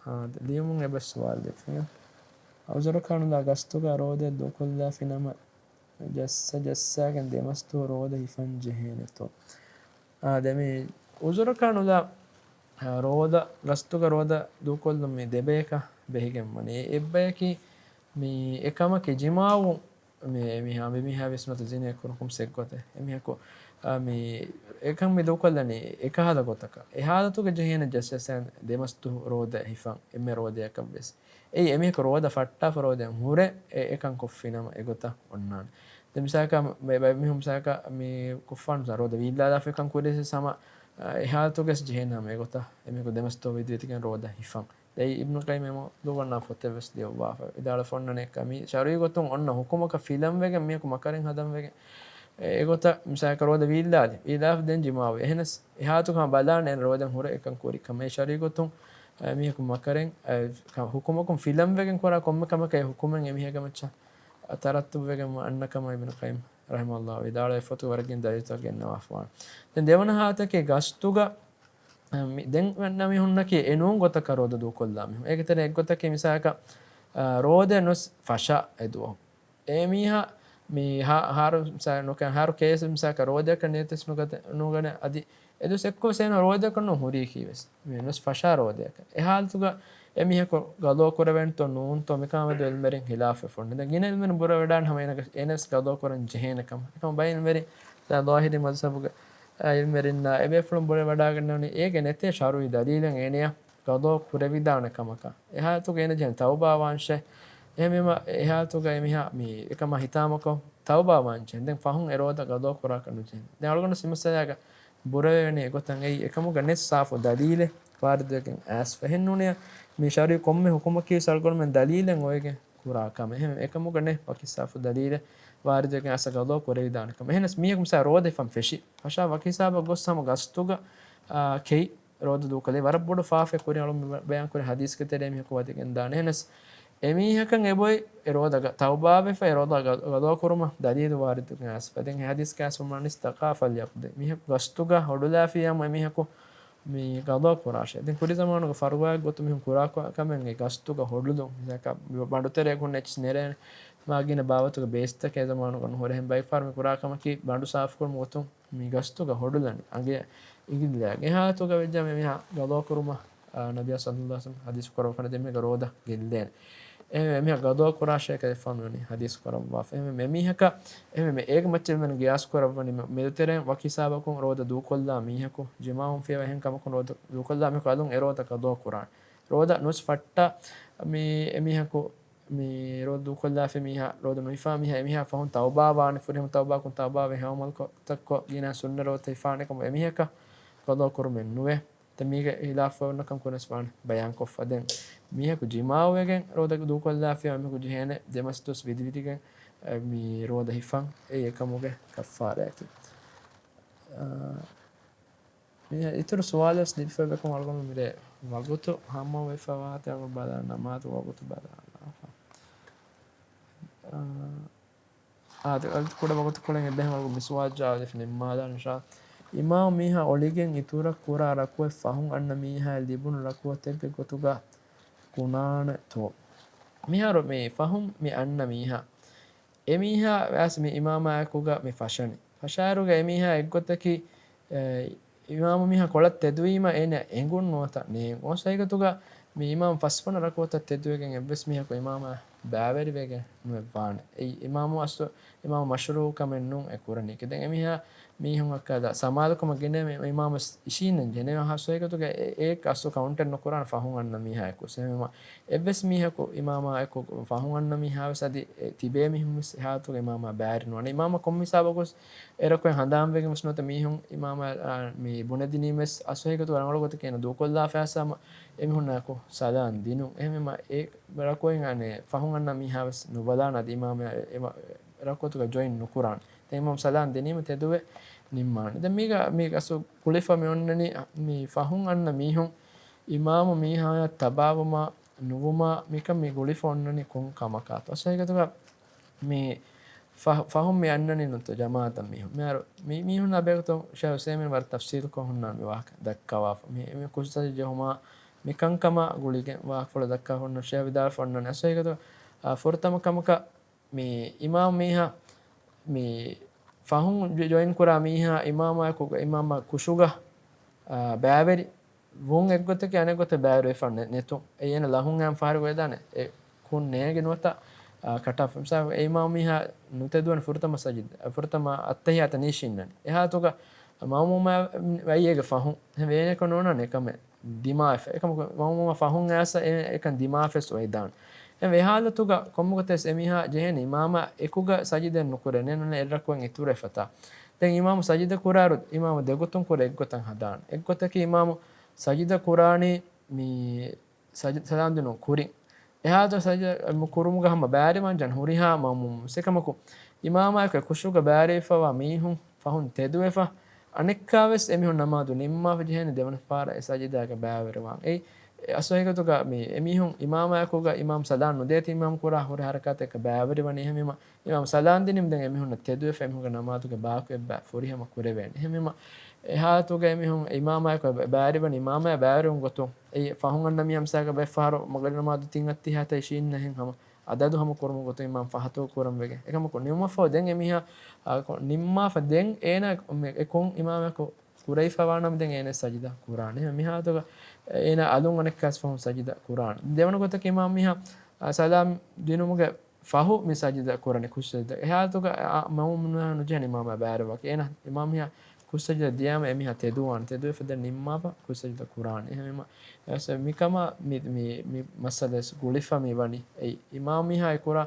އާ، ލިޔުމުން އެބަ ސުވާލު ލިޔެފިން. އުޒުރަކާ ނުލާ ގަސްތުގަ ރޯދަ ދޫކޮށްލާފި ނަމަ، ޖައްސަ ޖައްސާގެން ދެމަސްތު ރޯދަ ހިފަން ޖެހޭނެތޯ؟ އާ، ދެ މި އުޒުރަކާ ނުލާ، އާ، ރޯދަ، ގަސްތުގަ ރޯދަ ދޫކޮށްލުން މި ދެބަޔަކަށް ބެހިގެން ވަނީ. އެއްބަޔަކީ މި އެކަމަކީ ޖިމާޢު މި އެމީހާ، އެމީހާ ވެސް ނުވަތަ ޒިނޭ ކުރުން ކޮންމެސް އެއްގޮތެއް. އެމީހަކު، އާ، މި އެކަން މި ދޫކޮށްލަނީ އެކަހަލަ ގޮތަކަށް. އެ ހާލަތުގަ ޖެހޭނެ ޖައްސަސް ދެމަސްތު ރޯދަ ހިފަން އެންމެ ރޯދައަކަށް ވެސް. އެއީ އެމީހަކު ރޯދަ ފައްޓާފަ ރޯދައިން ހުރެ އެ، އެކަން ކޮށްފިނަމަ އެގޮތަށް އޮންނާނެ. ދެން މިސާލަކަށް މި، މި، މީހުން މިސާލަކަށް މި ކޮށްފާނު މިސާލަކަށް ރޯދަ ވީއްލާލާފަ އެކަން ކުރިޔަސް ހަމަ، އާ، އެ ހާލަތުގަސް ޖެހޭނަމަ އެގޮތަށް އެމީހަކު ދެމަސްތު ވިދިވިދިގެން ރޯދަ ހިފަން. ދެން އިބްނު ޤައްޔިމް އެ މައުޟޫޢު ވަންނާ ފޮތެއް ވެސް ލިޔުއްވާފަ ވިދާޅުވެފަ އޮންނަނީ ކަމީ ޝަރުޢީ ގޮތުން އޮންނަ ޙުކުމަކަށް ފިލަންވެގެން މީހަކު މަކަރެއް ހަދަންވެގެން އެ، އެގޮތަށް މިސާލަކަށް ރޯދަ ވީއްލާލި، ވީއްލާފަ ދެން ޖިމާޢުވި. އެހެނަސް އެ ހާލަތުގަ ބަލާނެ ރޯދަ ހުރެ އެކަން ކުރި ކަމެއް. ޝަރުޢީ ގޮތުން، އެ، މީހަކު މަކަރެއް، އެ، ކަ-، ޙުކުމަކުން ފިލަންވެގެން ކުރާ ކޮންމެ ކަމަކަށް އެ ޙުކުމެއް އެމީހެއްގެ މައްޗަށް ތަރައްތުބުވެގެން އަންނަ ކަމަށް އިބްނު ޤައްޔިމް ރަޙިމަހުﷲ ވިދާޅުވި ފޮތުގެ ވަރަށް ގިނަ ދަލީލުތަކެއް ގެންނަވާފަވާނެ. ދެން ދެވަނަ ހާލަތަކީ ގަސްތުގަ މި، ދެން އަންނަ މީހުންނަކީ އެ ނޫން ގޮތަކަށް ރޯދަ ދޫކޮށްލާ މީހުން. އޭގެ ތެރޭ އެއްގޮތަކީ މިސާލަކަށް، އާ، ރޯދަ ނުވެސް ފަށާ އެދުވަހު. އެ މީހާ މި ހާ-، ހާރު މިސާލަކަށް ނުކަން، ހާރު ކޭސް މިސާލަކަށް ރޯދައަކަށް ނިޔަތެސް ނުގަތެ-، ނުގަނެ އަދި އެދުވަސް އެއްކޮށް ސޭނަ ރޯދައަކަށް ނޫން ހުރީކީ ވެސް. މި ނުވެސް ފަށާ ރޯދައަކަށް. އެ ހާލަތުގަ އެ މީހަކު ގަޟާ ކުރެވޭނެތޯ ނޫންތޯ މިކަމާ މެދު އިލްމުވެރިން ޚިލާފެއް ފޮންނަ. ދެން ގިނަ އިލްމުވެރިން ބުރަވެވަޑާން ހަމަ އޭނަގެ-، އޭނަސް ގަޟާ ކުރަން ޖެހޭނެ ކަމަށް. އެކަމަ ބައެއް އިލްމުވެރިން ދާ ޟާހިރީ މަޛްހަބުގެ އިލްމުވެރިންނާ އެބޭފުޅުން ބުރެވަޑާގަންނަވަނީ އޭގެ ނެތޭ ޝަރުޢީ ދަލީލެއް އޭނަޔަށް ގަޟާ ކުރެވިދާނެ ކަމަކަށް. އެ ހާލަތުގަ އޭނަ ޖެހެން ތައުބާ ވާންށޭ. އެހެންވީމަ އެ ހާލަތުގަ އެމީހާ މި އެކަމާ ހިތާމަކޮށް ތައުބާ ވާން ޖެހެން. ދެން ފަހުން އެ ރޯދަ ގަޟާ ކުރާކަށް ނުޖެހެން. ދެން އަޅުގަނޑު މި މައްސަލާގަ ބުރަވެވެނީ އެގޮތަށް އެއީ އެކަމުގަ ނެތް ސާފު ދަލީލެއް ވާރިދުވެގެން އައިސްފަ. އެހެންނޫނީ މި ޝަރުއީ ކޮންމެ ހުކުމަކީ ސަރުގަނޑުމެން ދަލީލެއް އޮވެގެން ކުރާ ކަމެއް. އެހެން އެކަމުގަ ނެތް ވަކި ސާފު ދަލީލެއް ވާރިދުވެގެން އައިސް ގަޟާ ކުރެވިދާނެ ކަމެއް. އެހެނަސް މީހަކު މިސާ ރޯދަ ހިފަން ފެށި. ފަށާ ވަކި ހިސާބަށް ގޮސް ހަމަ ގަސްތުގަ، އާ، ކެއި ރޯދަ ދޫކޮށްލީ. ވަރަށް ބޮޑު ފާފައެއް ކުރިން އަޅުން ބަ-، ބަޔާންކުރި ހަދީސްގެ ތެރޭ މީހަކު ވަދެގެން ދާނެ. އެހެނަސް އެމީހަކަށް އެބޮތް އެ ރޯދަ ގަ-، ތައުބާވެފަ އެ ރޯދަ ގަ-، ގަޟާ ކުރުމަށް ދަލީލު ވާރިދުވެގެން އައިސްފަ. ދެން އެ ހަދީސްގައި ވަނީ، "މަން އިސްތަޤާ ފަލްޔަޤްޟި." މީހަކު ގަސްތުގަ ހޮޑުލާފިއްޔާމު އެމީހަކު މި ގަޟާ ކުރާށޭ. ދެން ކުރި ޒަމާނުގަ ފަރުވާއެއް ގޮތުން މީހުން ކުރާ ކަ-، ކަމެއް އެ ގަސްތުގަ ހޮޑުލުން. މިސާލަކަށް ބަނޑުތެރެއަކުން އެއްޗިސް ނެރޭނެ. މާ ގިނަ ބާވަތުގެ ބޭސްތަކެއް އެ ޒަމާނުގަ ނުހުރޭ. އެހެން ބައިފަހަރު މި ކުރާ ކަމަކީ ބަނޑު ސާފުކުރުމުގެ ގޮތުން މި ގަސްތުގަ ހޮޑުލަނީ އަނގަޔަށް އިނގިލާގެ. އެ ހާލަތުގަ ވެއްޖާ މި މީހާ ގަޟާ ކުރުމަށް، އާ، ނަބިއްޔާ ޞައްލައްލާހު ޢަލައިހި ވަސައްލަމް ޙަދީޘް ކުރައްވާފަ ދެން މީހަކަށް ރޯދަ ގެއްލޭނެ. އެހެންވެ މީހާ ގަޟާ ކުރާށޭ ކަލޭގެފާނު ވަނީ ޙަދީޘް ކުރައްވާފަ. އެހެންވެ މި މީހަކަށް، އެހެންވެ މި އޭގެ މައްޗަށް މި ގިޔާސް ކުރައްވަނީ މެ-، މެދުތެރެއިން ވަކި ހިސާބަކުން ރޯދަ ދޫކޮށްލާ މީހަކު، ޖިމާޢުން ފިޔަވާ އެހެން ކަމަކުން ރޯދަ ދޫކޮށްލާ މީހަކު އަލުން އެ ރޯދަ ގަޟާ ކުރާނެ. ރޯދަ ނުސް ފައްޓާ މި އެމީހަކު މި ރޯދަ ދޫކޮށްލާފި މީހާ، ރޯދަ ނުހިފާ މީހާ، އެމީހާ ފަހުން ތައުބާވާނެ، ފުރިހަމަ ތައުބާކުން ތައުބާވެ ހަމަލުކޮށް ތައްކޮށް ގިނަ ސުންނަ ރޯދަ ހިފާނެ ކަމަށް އެމީހަކަށް ގަޟާ ކުރުމެއް ނުވޭ. ދެން މީގެ ހިލާފަށް އޮންނަކަން ކުރެސް ވާނެ ބަޔާންކޮށްފަ. ދެން މީހަކު ޖިމާޢުވެގެން ރޯދަ ދޫކޮށްލާފިޔާ އެމީހަކު ޖެހޭނެ ދެމަސް ދުވަސް ވިދިވިދިގެން، އެ، މި ރޯދަ ހިފަން. އެއީ އެކަމުގެ ކައްފާރާއަކީ. އާ، މި އިތުރު ސުވާލެއް ލިބިފައި ވެކަމު އަޅުގަނޑު މިރޭ ވަގުތު ހަމަވެފަ ވާތީ އަޅުގަނޑު ބަލާ ނަމާދު ވަގުތު ބަލާލާފަ. އާ، އާދެ، އަދި ކުޑަ ވަގުތުކޮޅެއް އެބަހެމަ އަޅުގަނޑު މި ސުވާލު ޖަވާބު ދެފަ ނިންމާލާނަން އިންޝާ އަﷲ. އިމާމު މީހާ އޮޅިގެން އިތުރަށް ކުރާ ރަކުޢަތް ފަހުން އަންނަ މީހާއަށް ލިބުނު ރަކުޢަތެއްގެ ގޮތުގަ ކުނާނެތޯ؟ މިހާރު މި ފަހުން މި އަންނަ މީހާ، އެމީހާ ވެސް މި އިމާމާއެކުގަ މި ފަށަނީ. ފަށާއިރުގަ އެމީހާ އެއްގޮތަކީ، އެ، އިމާމު މީހާ ކޮޅަށް ތެދުވީމަ އޭނަ އެނގުން ނުވަތަ ނޭނގު. އޮސް ހަގީގަތުގަ މި އިމާމު ފަސްވަނަ ރަކުޢަތަށް ތެދުވެގެން އެއްވެސް މީހަކު އިމާމާ ބައިވެރިވެގެން ނުވެއްވާނެ. އެއީ އިމާމު އަސްލު އިމާމު މަޝްރޫޢު ކަމެއް ނޫން އެ ކުރަނީކީ. ދެން އެމީހާ މީހުން އަކަދަ ސަމާލުކަމަށް ގިނަ މި އިމާމު ވެސް އިށީންނެން ޖެހެނެ. އޮސް ހަގީގަތުގަ އެ، އެ އަސްލު ކައުންޓެއް ނުކުރާނެ ފަހުން އަންނަ މީހާއެކު. އެހެންވީމަ އެއްވެސް މީހަކު އިމާމާއެކު ފަހުން އަންނަ މީހާވެސް އަދި އެ ތިބޭ މީހުންވެސް އެހާތުގަ އިމާމާ ބައިވެރި ނުވާނެ. އިމާމާ ކޮންމެ ހިސާބަކުވެސް އެރަކު ހަނދާންވެގެންވެސް ނުވަތަ މީހުން އިމާމާ، އާ، މި ބުނެދިނީމެސް އަސް ހަގީގަތުގަ ރަނގަޅު ގޮތަކީ އޭނަ ދޫކޮށްލާފައިސް ހަމަ އެމީހުންނާއެކު ސަލާން ދިނުން. އެހެންވީމަ އެ ރަކުޢަތް އަންނަ ފަހުން އަންނަ މީހާވެސް ނުބަލާނެ އަދި އިމާމާ އެ، އެ ރަކުޢަތުގަ ޖޮއިން ނުކުރާނެ. ދެން އިމާމު ސަލާން ދިނީމަ ތެދުވެ ނިންމާނެ. ދެން މީގަ، މީގަ އަސްލު ގުޅިފަ މި އޮންނަނީ މި ފަހުން އަންނަ މީހުން އިމާމު މީހާޔަށް ތަބާވުމާ ނުވުމާ މިކަން މި ގުޅިފަ އޮންނަނީ ކޮން ކަމަކާތޯ؟ އަސް ހަގީގަތުގަ މި ފަ-، ފަހުން މި އަންނަނީ ނުތަ ޖަމާޢަތަށް މީހުން. މިހާރު މި މީހުންނާ ބެހޭގޮތުން ޝޭޚް ޢުސައިމީން ވަރަށް ތަފްޞީލުކޮށް ހުންނާނެ މި ވާހަކަ ދައްކަވާފަ. މި، މި ކުށްސަޖިދަ ޖެހުމާ މި ކަންކަމާ ގުޅިގެން ވާހަކަފުޅު ދައްކާ ހުންނަ ޝޭޚް ވިދާޅުވެފަ އޮންނާނެ. އަސް ހަގީގަތުގަ، އާ، ފުރަތަމަ ކަމަކަށް މި އިމާމު މީހާ، މި ފަހުން ޖޮ-، ޖޮއިން ކުރާ މީހާ އިމާމާއެކު، އިމާމާ ކުށުގަ، އާ، ބައިވެރި ވުން އެއްގޮތަކީ އަނެއްގޮތަށް ބައިވެރިވެފަ ނެ-، ނެތުން. އެ އޭނަ ލަހުން އައިމަ ފަހަރު އޮވެދާނެ. އެ ކުށް ނޭނގި ނުވަތަ، އާ، ކަޓާފަ. މިސާލު އެ އިމާމު މީހާ ނުތެދުވަން ފުރަތަމަ ސަޖިދަ، ފުރަތަމަ އައްތަހިޔާތަށް ނީށިންނަނީ. އެހާތުގަ މައުމޫމާ ވައިޔޭގެ ފަހުން ވޭނެކަ ނޯނާނެ ކަމެއް ދިމާވެފަ. އެކަމަކު މައުމޫމާ ފަހުން އައިސް އެ، އެކަން ދިމާވެފަ އޮވެދާނެ. އެ ވެހާލަތުގަ ކޮންމެގޮތެސް އެމީހާ ޖެހޭނެ އިމާމާ އެކުގަ ސަޖިދަ ނުކުރޭ. ނޭނުން އެއްރަކުވެން އިތުރުވެފަތާ. ދެން އިމާމު ސަޖިދަ ކުރާއިރު އިމާމު ދެގޮތުން ކުރޭ އެއްގޮތަށް ހަދާނެ. އެއްގޮތަކީ އިމާމު ސަޖިދަ ކުރާނީ މި ސަޖި-، ސަލާންދިނުން ކުރިން. އެހާތަ ސަޖި-، މު-، ކުރުމުގަ ހަމަ ބައިވެރިވާން ޖަން ހުރިހާ މައުމޫމު. އެކަމަކު އިމާމާއެކު ކުށުގަ ބައިވެރިވެފަވާ މީހުން ފަހުން ތެދުވެފަ، އަނެއްކާވެސް އެމީހުން ނަމާދު ނިންމާފަ ޖެހޭނެ ދެވަނަ ފަހަރަށް އެ ސަޖިދާގަ ބައިވެރިވާން. އެއީ، އެ އަސް ހަގީގަތުގަ މި އެމީހުން އިމާމާއެކުގަ އިމާމު ސަލާން ނުދޭތީ އިމާމު ކުރާ ހުރި ހަރަކާތެއްގަ ބައިވެރިވަނީ. އެހެންވީމަ އިމާމު ސަލާން ދިނީމަ ދެން އެމީހުންނަށް ތެދުވެފަ އެމީހުންގެ ނަމާދުގެ ބާކީ އެއްބަ ފުރިހަމަ ކުރެވޭނެ. އެހެންވީމަ އެހާލަތުގަ އެމީހުން އިމާމާއެކު ބައިވެރިވަނީ އިމާމާ ބައިވެރިވުން ގޮތުން. އެއީ ފަހުން އަންނަ މީހާ މިސާލަކަށް ބައެއް ފަހަރު މަގްރިބު ނަމާދު ތިން އައްތަހިޔާތަށް އިށީންނަހެން ހަމަ އަދަދު ހަމަ ކުރުމުގެ ގޮތުން އިމާމު ފަހަތު ކުރަން ވެގެން. އެކަމަކު ނިމުމަށްފަހު ދެން އެމީހާ، އާ، ކޮ-، ނިންމާފަ ދެން އޭނާ މެ-، އެ ކޮން އިމާމަކު ކުރެވިފަވާނަމަ ދެން އޭނަ ސަޖިދަ ކުރާނެ. އެހެން މިހާލަތުގަ އޭނަ އަލުން އަނެއްކާސް ފަހުން ސަޖިދަ ކުރާނެ. ދެވަނަ ގޮތަކީ އިމާމު މީހާ، އާ، ސަލާމް ދިނުމުގެ ފަހު މި ސަޖިދަ ކުރަނީ ކުށްސަޖިދަ. އެހާލަތުގަ އާ، މައުމޫމުން ނުޖެހޭނެ އިމާމާ ބައިވެރިވާކީ. އޭނަ އިމާމު މީހާ ކުށްސަޖިދަ ދިޔާމަ އެމީހާ ތެދުވާނެ. ތެދުވެފަ ދެން ނިންމާފަ ކުށްސަޖިދަ ކުރާނެ. އެހެންވީމަ އެ މިކަމަށް މި، މި، މި މައްސަލަ ގުޅިފަ މި ވަނީ. އެއީ އިމާމު މީހާ އެ ކުރާ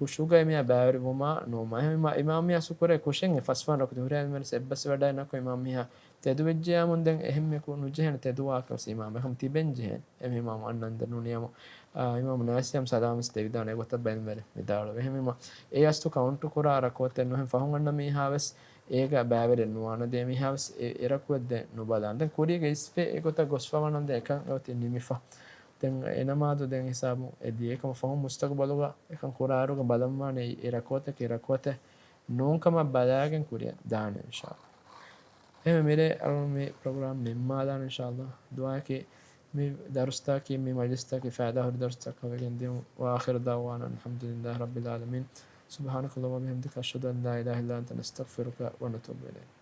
ކުށުގައި މިހާ ބައިވެރިވުމާ ނޫމާ. އެހެންވީމާ އިމާމް މީހާ ޝުކުރެއް ކުށެއް އެ ފަސްވަން ރަކުތު ހުރިހާ މިންވަރު އެއްބަސްވެވަޑައި ނަކު އިމާމް މީހާ ތެދުވެއްޖެޔާމުން ދެން އެހެންމެކު ނުޖެހޭނެ ތެދުވާކަށް ވެސް އިމާމް އެކަމް ތިބެން ޖެހޭނެ. އެހެންވީމާ އަންނަން ދެން ނޫނިޔާމު، އާ، އިމާމް ނާފިޢު ސަލާމް ވެސް ދެވިދާނެ އެގޮތަށް ބައިންވެރި ވިދާޅުވެ. އެހެންވީމާ އެ އަސްލު ކައުންޓު ކުރާ ރަކުޢަތެއް ނުހެން ފަހުން އަންނަ މީހާ ވެސް އޭގަ ބައިވެރި ނުވާނެ ދޭ މީހާ ވެސް އެ، އެ ރަކުޢަތް ދެން ނުބަލާނެ. ދެން ކުރީގަ އިސްވެ އެގޮތަށް ގޮސްފަ ވަނަން ދެން އެކަން އެ އޮތީ ނިމިފަ. ދެން އެ ނަމާދު ދެން ހިސާބު އެ ދިޔަ އެކަމަ ފަހުން މުސްތަގުބަލުގަ އެކަން ކުރާއިރުގަ ބަލަންވާނެ އެ ރަކުޢަތަކީ ރަކުޢަތެއް ނޫންކަމަށް ބަލާގެން ކުރިޔަށް ދާނެ އިންޝާﷲ. އެހެން މިރޭ އަޅުން މި ޕްރޮގްރާމް ނިންމާލާނެ އިންޝާﷲ. ދުޢާއަކީ މި ދަރުސްތަކީ މި މަޖިލިސްތަކީ ފައިދާހުރި ދަރުސްތަކަށް ވެގެން ދިޔުން. وآخر دعوانا أن الحمد لله رب العالمين. سبحانك اللهم وبحمدك، أشهد أن لا إله إلا أنت، نستغفرك ونتوب إليك.